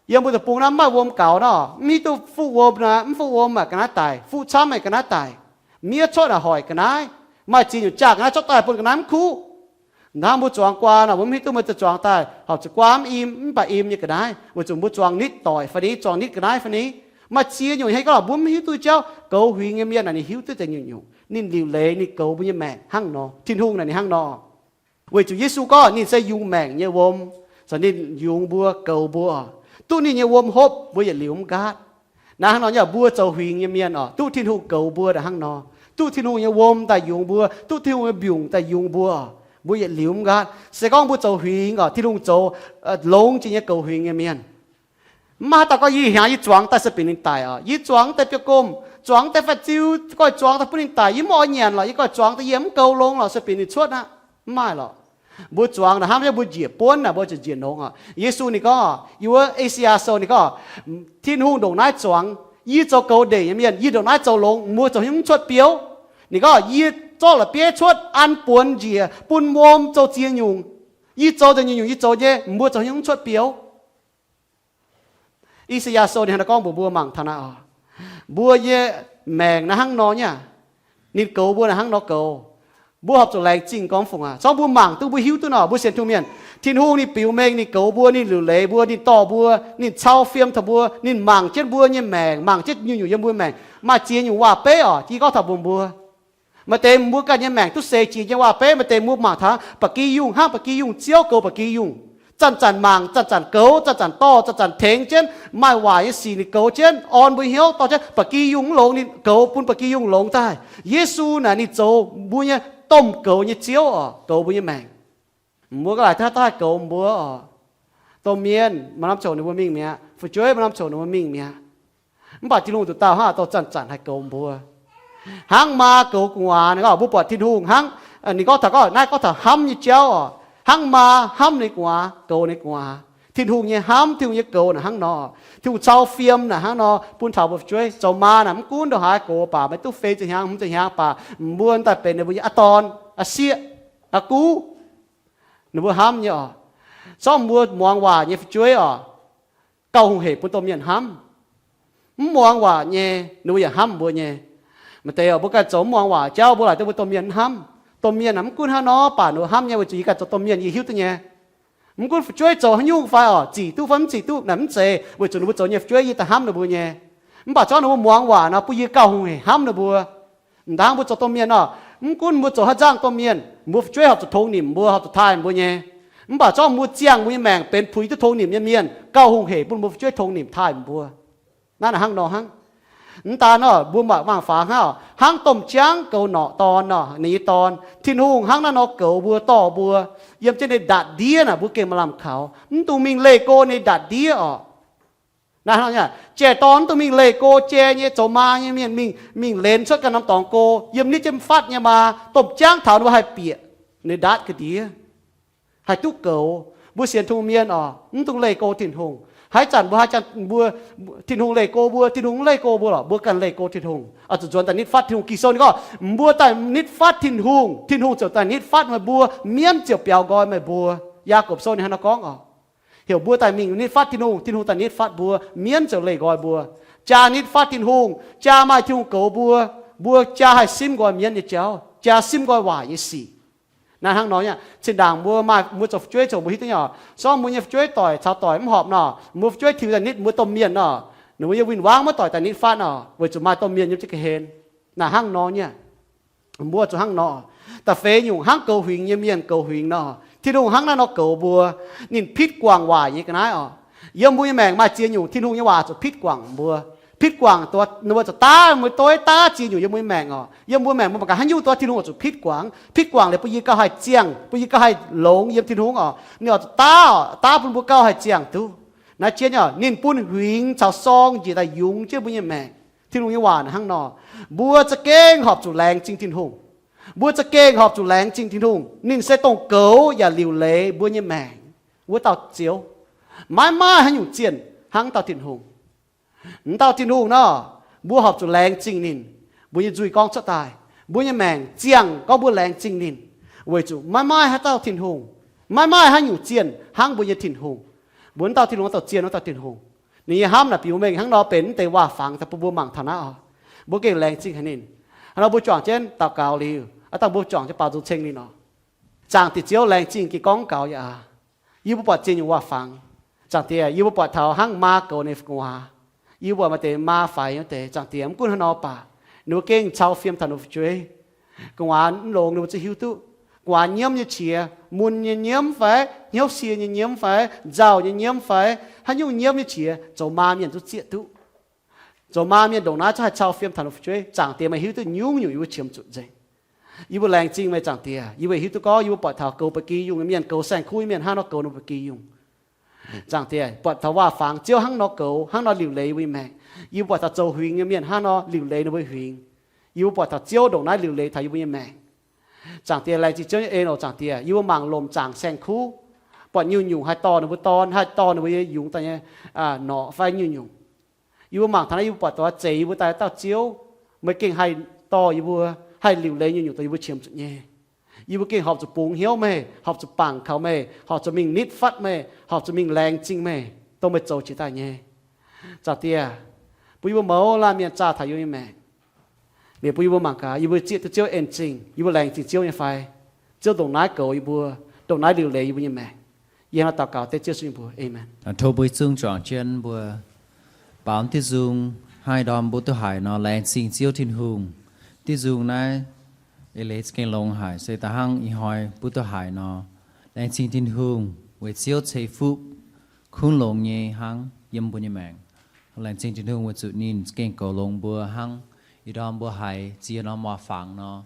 yiem mbuo deic-bung naaiv mv maaih wuom gaux nor, mv hiuv duqv fuqv wuom naaic, mv fuqv wuom maaih ga'naaiv daic, fuqv camv maaih ga'naaiv daic. Miev cuotv naaic hoic ga'naaiv, maaih ziex nyungc jaa ga'naaiv cuotv daaih bun ga'naaiv mv kuv. Hnangv mbuo zuangx guaa nor, mbuo mv hiuv duqv meih zuqc zuangx daaih horpc zuqc guaa mv im, mv baac im nyei ga'naaiv, weic zuqc mbuo zuangx nitv doic fai ni, zuangx nitv ga'naaiv fai ni. Maaih ziex nyungc hei gorngv mbuo mv hiuv duqv jauv. Goux huingx nyei mienh naaic ninh hiuv duqv deix nyungc-nyungc, ninh liuc leiz ninh goux mbuo nyei maengc hnangv nor. Tin-Hungh naaic ninh hnangv nor. Weic zuqc Yesu gorngv ninh se yungz maengc nyei wuom, caux ninh yungz mbuo, goux mbuo, duqv ninh nyei wuom hopv mbuo yietc liuz mv nqaatv. Naaiv hnangv nor nyei, mbuo zoux huingx nyei mienh oc, duqv Tin-Hungh goux mbuo naaic hnangv nor, duqv Tin-Hungh nyei wuom daaih yungz mbuo, duqv Tin-Hungh nyei mbiungc daaih yungz mbuo, mbuo yietc liuz mv nqaatv. Se gorngv mbuo zoux huingx oc, Tin-Hungh zoux longx jiex nyei goux huingx nyei mienh. Mv maaih haaix dauh gorngv, Yie hnyangx yie zuangx daaih se binc ninh daic oc, yie zuangx deix biouv-gomh, zuangx deix fai ziu, goiv zuangx daaih bun ninh daic, yie mv oix nyanc lorqc, yie goiv zuangx daaih yie mv goux longx lorqc, se binc ninh cuotv aqv. Mv maaih lorqc. Mbuo zuangx naaic hnangv mbuo njiec buonv naaic mbuo ziouc njiec longx oc. Yesu ninh gorngv, yiem wuov E^saa^yaa Sou ninh gorngv, Tin-Hungh ndongc naaiv zuangx, Yie zoux goux ndeic nyei mienh, yie ndongc naaiv zoux longx, mbuo zoux haaix nyungc mv cuotv biouv? Ninh gorngv, Yie zorqv la'bieiv cuotv an buonx njiec bun wuom zoux ziex nyungc. Yie zoux nzengc nyungc-nyungc yie zoux nyei, mbuo zoux haaix nyungc mv cuotv biouv? E^saa^yaa Sou ninh hnangv naaiv gorngv mbuox mbuo mangc taux naaiv oc. Mbuo nyei maengc naaiv hnangv nor nyei aqv. Ninh goux mbuo naaiv hnangv nor goux. Mbuo horpc zuqc laengz zingh gorngv fungc aqv. Zorngv mbuo mangc duqv, mbuo hiuv duqv nor, mbuo sienx Tin-Hungh mienh, Tin-Hungh ninh biux mengh, ninh goux mbuo, ninh liuc leiz mbuo, ninh dorh mbuo, ninh cau fiem taux mbuo, ninh mangc jienv mbuo nyei maengc, mangc jienv nyungc-nyungc yiem mbuo maengc. Maaih ziex nyungc waac-beiv oc, yie gorngv taux mbuox mbuo. Maaih deix mbuo ganh nyei maengc duqv seix jiex nyei waac-beiv, maaih deix mbuo mangc taux ba'gi yungh hnangv ba'gi yungh, Ziouv goux ba'gi yungh. Zanc-zanc mangc, zanc-zanc goux, zanc-zanc dorh, zanc-zanc tengx jienv, maaih waaic nyei sic ninh goux jienv, orn mbuo hnyouv dorh jienv ba'gi yungh mv longx, ninh goux bun ba'gi yungh longx daaih. Yesu naaic ninh zoux mbuo nyei domh goux nyei Ziouv oc, goux mbuo nyei maengc. Mbuo ga'laaic daaih goux mbuo oc. Domh mienh maaih norm ziouc ninh mbuo mingh mi'aqv. Fu'jueiv maaih norm ziouc ninh mbuo mingh mi'aqv. Mv baac Tin-Hungh nduqc dauh hnangv dorh zanc-zanc haih goux mbuo. Hnangv maa goux gu'nguaaz, ninh gorngv mbuo buatc Tin-Hungh hnangv, ninh gorngv taux, gorngv naaiv gorngv taux hnamv nyei jauv oc. Hnangv maa hnamv ninh gu'nguaaz, goux ninh gu'nguaaz. Tin-Hungh nyei hnamv, Tin-Hungh nyei goux naaic hnangv nor. Tin-Hungh cau fiem naaic hnangv nor bun taux mbuo fu'jueiv. Zoux maa naaic mv gunv ndongc haaix gox baac, maaih duqv feix ziepc hnyangx, hmz ziepc hnyangx baac, mbuo daaih benx ninh mbuo nyei aa dorn, aa sieqv, aa guv, ninh mbuo hnamv nyei oc. Zorqv mbuo muangx waac nyei fu'jueiv oc, gauh hungh hec bun domh mienh hnamv. Mv muangx waac nyei, ninh mbuo yaac hnamv mbuo nyei. Maaih deix oc, mbuo ganh zoux mv muangx waac jauv, mbuo laaic duqv mbuo domh mienh mv hnamv. Domh mienh mv gunv hnangv nor baac ninh mbuo hnamv nyei, weic zuqc yie ganh zoux domh mienh yie hiuv duqv nyei. Mv gunv fu'jueiv zoux haaix nyungc fai oc, zic duqv fai mv zic duqv naaic mv zeiz, weic zuqc ninh mbuo zoux nyei fu'jueiv yie daaih hnamv ninh mbuo nyei. Mv baac zorqv ninh mbuo muangx waac nor bun yie gauh hungh hec hnamv ninh mbuo. M'daaih mbuo zoux domh mienh oc, mv gunv mbuo zoux haaix nzangc domh mienh, mbuo fu'jueiv horpc zuqc tongx nimc mbuo, horpc zuqc taaih mbuo nyei. Mv baac zorqv mbuo ziangh mbuo nyei maengc benx puix duqv tongx nimc nyei mienh, gauh hungh hec bun mbuo fu'jueiv tongx nimc taaih mbuo. Naaiv naaic hnangv nor hnangv. Mv daan nor, mbuo mangc faaux hnangv, hnangv domh jaangv goux norqc dorn nor, ninh nyei dorn, Tin-Hungh hnangv naaiv nor goux mbuo, dorh mbuo yiem jienv ninh ndaatv ndiev naaic, mbuo gengh maaih lamh kaux, mv dungx mingh leih go ninh ndaatv ndiev oc. Naaiv hnangv, jai-dorn mv dungx mingh leih go, jai nyei zoux maa nyei mienh mingh, mingh lenz cuotv ganh norm dorngx go, yiem nitv jienv fatv nyei maa, domh jaangv taux ninh mbuo haih bieqc ninh ndaatv ga'ndiev, haih duqv goux. Mbuo sienx Tin-Hungh mienh oc, mv dungx leih go Tin-Hungh. Haaix zanc mbuo, haaix zanc mbuo, Tin-Hungh leih go mbuo, Tin-Hungh mv leih go mbuo lorqc, mbuo ganh leih go Tin-Hungh, oix zuqc nzuonx daaih nitv fatv Tin-Hungh. Ging-Sou ninh gorngv, mbuo daaih nitv fatv Tin-Hungh, Tin-Hungh ziouc daaih nitv fatv meih mbuo, mienv ziouc biaux nqoi meih mbuo. Yaagorpc Sou ninh hnangv nor gorngv oc. Heuc mbuo daaih mingh nitv fatv Tin-Hungh, Tin-Hungh daaih nitv fatv mbuo, mienv ziouc leih nqoi mbuo. Jaa nitv fatv Tin-Hungh, jaa maaih Tin-Hungh goux mbuo, mbuo jaa haih simv nqoi mienv nyei jauv, jaa simv nqoi waaic nyei sic. Naaiv hnangv nor nyei, zinh ndaangc mbuo maaih, mbuo zoux fu'jueiv zoux mbuo hiuv duqv nyei oc. Sorng mbuo nyei fu'jueiv doic caux doic mv horpc nor, mbuo fu'jueiv tiux daaih nitv mbuo domh mienh nor, ninh mbuo yiem win-wangv maiv doic daaih nitv fatv nor, weic zuqc maaih domh mienh yiem jienv ga'hlen. Naaiv hnangv nor nyei. Mbuo zuqc hnangv nor. Da'feix nyungc hnangv goux huingx nyei mienh goux huingx nor, Tin-Hungh hnangv naaiv nor goux mbuo. Ninh pitv guangc waaic nyei ga'naaiv oc. Yiem mbuo nyei maengc maaih ziex nyungc Tin-Hungh nyei waac zuqc pitv guangc mbuo. Pitv guangc dongh mbuo zuqc daav, mbuo doix daav ziex nyungc yiem mbuo nyei maengc oc. Yiem mbuo maengc mbuo mangc gaax haaix nyungc dongh Tin-Hungh oix zuqc pitv guangc. Pitv guangc liuz bun yie gauh haih ziangh, bun yie gauh haih longx yiem Tin-Hungh oc. Ninh oix zuqc daav oc, daav bun mbuo gauh haih ziangh duqv. Naaiv jienv oc, ninh bun huingx caux sorng njiec daaih yungz jienv mbuo nyei maengc. Tin-Hungh nyei waac hnangv nor. Mbuo za'gengh horpc zuqc laengz zingh Tin-Hungh. Mbuo za'gengh horpc zuqc laengz zingh Tin-Hungh. Ninh se dongh goux yaac liuc leiz mbuo nyei maengc wuov dauh Ziouv. Maiv maaih haaix nyungc zienh hnangv dauh Tin-Hungh. M'dauh Tin-Hungh nor, mbuo horpc zuqc laengz zingh ninh. Mbuo nyei nzuih gorngv cuotv daaih, mbuo nyei maengc ziangh gorngv mbuo laengz zingh ninh, weic zuqc maiv maaih haaix dauh Tin-Hungh, maiv maaih haaix nyungc zienh hnangv mbuo nyei Tin-Hungh. Mbuo m'dauh Tin-Hungh, wuov dauh zienh, wuov dauh Tin-Hungh. Ninh nyei hnamv naaic bieqc mengh hnangv nor benx m'deix waac-fangx daaih bun mbuo mangc taux naaiv oc. Mbuo gengh laengz zingh haic ninh. Hnangv nor mbuo juangc jienv daux gaux liuz, aav dangh mbuo juangc jienv baaux nzung ceng ninh oc. Zaangc Diex Ziouv, laengz zingh gengh gorngv gaux yaac aqc. Yie mbuo buatc ziex nyungc waac-fangx. Zaangc Diex, yie mbuo buatc taux hnangv maa goux ninh gu'nguaaz. Yie mbuo buatc maaih deix maa faix nyei deix. Zaangc Diex, mv gunv hnangv nor baac, ninh mbuo gengh cau fiem taux ninh mbuo fu'jueiv. Gu'nguaaz mv longx ninh mbuo zungv hiuv duqv. Gu'nguaaz nyiemv nyei qiex, mun nyei nyiemv fai, hnyouv sie nyei nyiemv fai, nzauh nyei nyiemv fai, haaix nyungc nyiemv nyei qiex zoux maa mienh zungv zieqv duqv. Zoux maa mienh ndongc naaiv zungv haih cau fiem taux ninh mbuo fu'jueiv. Zaangc Diex, meih hiuv duqv nyungc-nyungc yie mbuo qiemx zuqc nzengc. Yie mbuo laengz zingh meih, Zaangc Diex. Yie mbuo hiuv duqv gorngv yie mbuo buatc taux goux ba'gi yungh nyei mienh, goux saeng-kuv nyei mienh hnangv nor goux ninh mbuo ba'gi yungh. Zaangc Diex, buatc taux waac-fangx Ziouv hnangv nor goux, hnangv nor liuc leiz yie mbuo nyei maengc. Yie mbuo buatc taux zoux huingx nyei mienh hnangv nor liuc leiz ninh mbuo huingx. Yie mbuo buatc taux Ziouv ndongc naaiv liuc leiz taux yie mbuo nyei maengc. Zaangc Diex, laengz zingh Ziouv nyei en oc. Zaangc Diex, yie mbuo mangc lomc zaangc saeng-kuv, buatc nyungc-nyungc haih dorh ninh mbuo dorn, haih dorh ninh mbuo nyei yungz daaih nyei norqc fai nyungc-nyungc. Yie mbuo mangc taux naaiv, yie mbuo buatc taux zeiz yie mbuo daaih dauh Ziouv, meih gengh haih dorh yie mbuo, haih liuc leiz nyungc-nyungc dongh yie mbuo qiemx zuqc nyei. Yie mbuo gengh horpc zuqc bungx hnyouv meih, horpc zuqc bangc kaux meih, horpc zuqc mingh nitv fatv meih, horpc zuqc mingh laengz zingh meih dongh meih zoux jiex daaih nyei. Zaangc Diex, bun yie mbuo mouz laanh mienh zaah taux yie mbuo nyei maengc. Liuz bun yie mbuo mangc gaax, yie mbuo zieqv duqv Ziouv en zingh, yie mbuo laengz zingh Ziouv nyei fai? Ziouv ndongc naaiv goux yie mbuo, ndongc naaiv liuc leiz yie mbuo nyei maengc. Yie hnangv naaiv daux gaux dengv Ziouv Yesu nyei mbuox. Aamen. Tov mbuo zungv juangc jienv mbuo baaux diuh nzung, hnangv ih ndorm mbuo duqv haiz nor, laengz zingh Ziouv Tin-Hungh. Diuh nzung naaiv eix leiz za'gengh longx haic, se da'hnangv ih hnoi mbuo duqv haiz nor, laengz zingh Tin-Hungh weic Ziouv ceix fuqv kunv longx nyei hnangv yiem mbuo nyei maengc. Laengz zingh Tin-Hungh weic zuqc ninh za'gengh goux longx mbuo hnangv ih ndorm mbuo haiz ziex norm waac-fangx nor.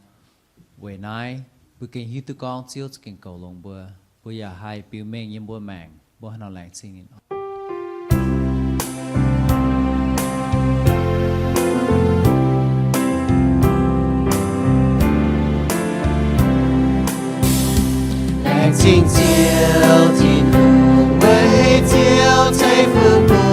Weic naaiv mbuo gengh hiuv duqv gorngv Ziouv za'gengh goux longx mbuo, mbuo yaac haih biux mengh yiem mbuo maengc. Mbuo hnangv nor laengz zingh ninh. Laengz zingh Ziouv Tin-Hungh, weic Ziouv ceix fuqv bun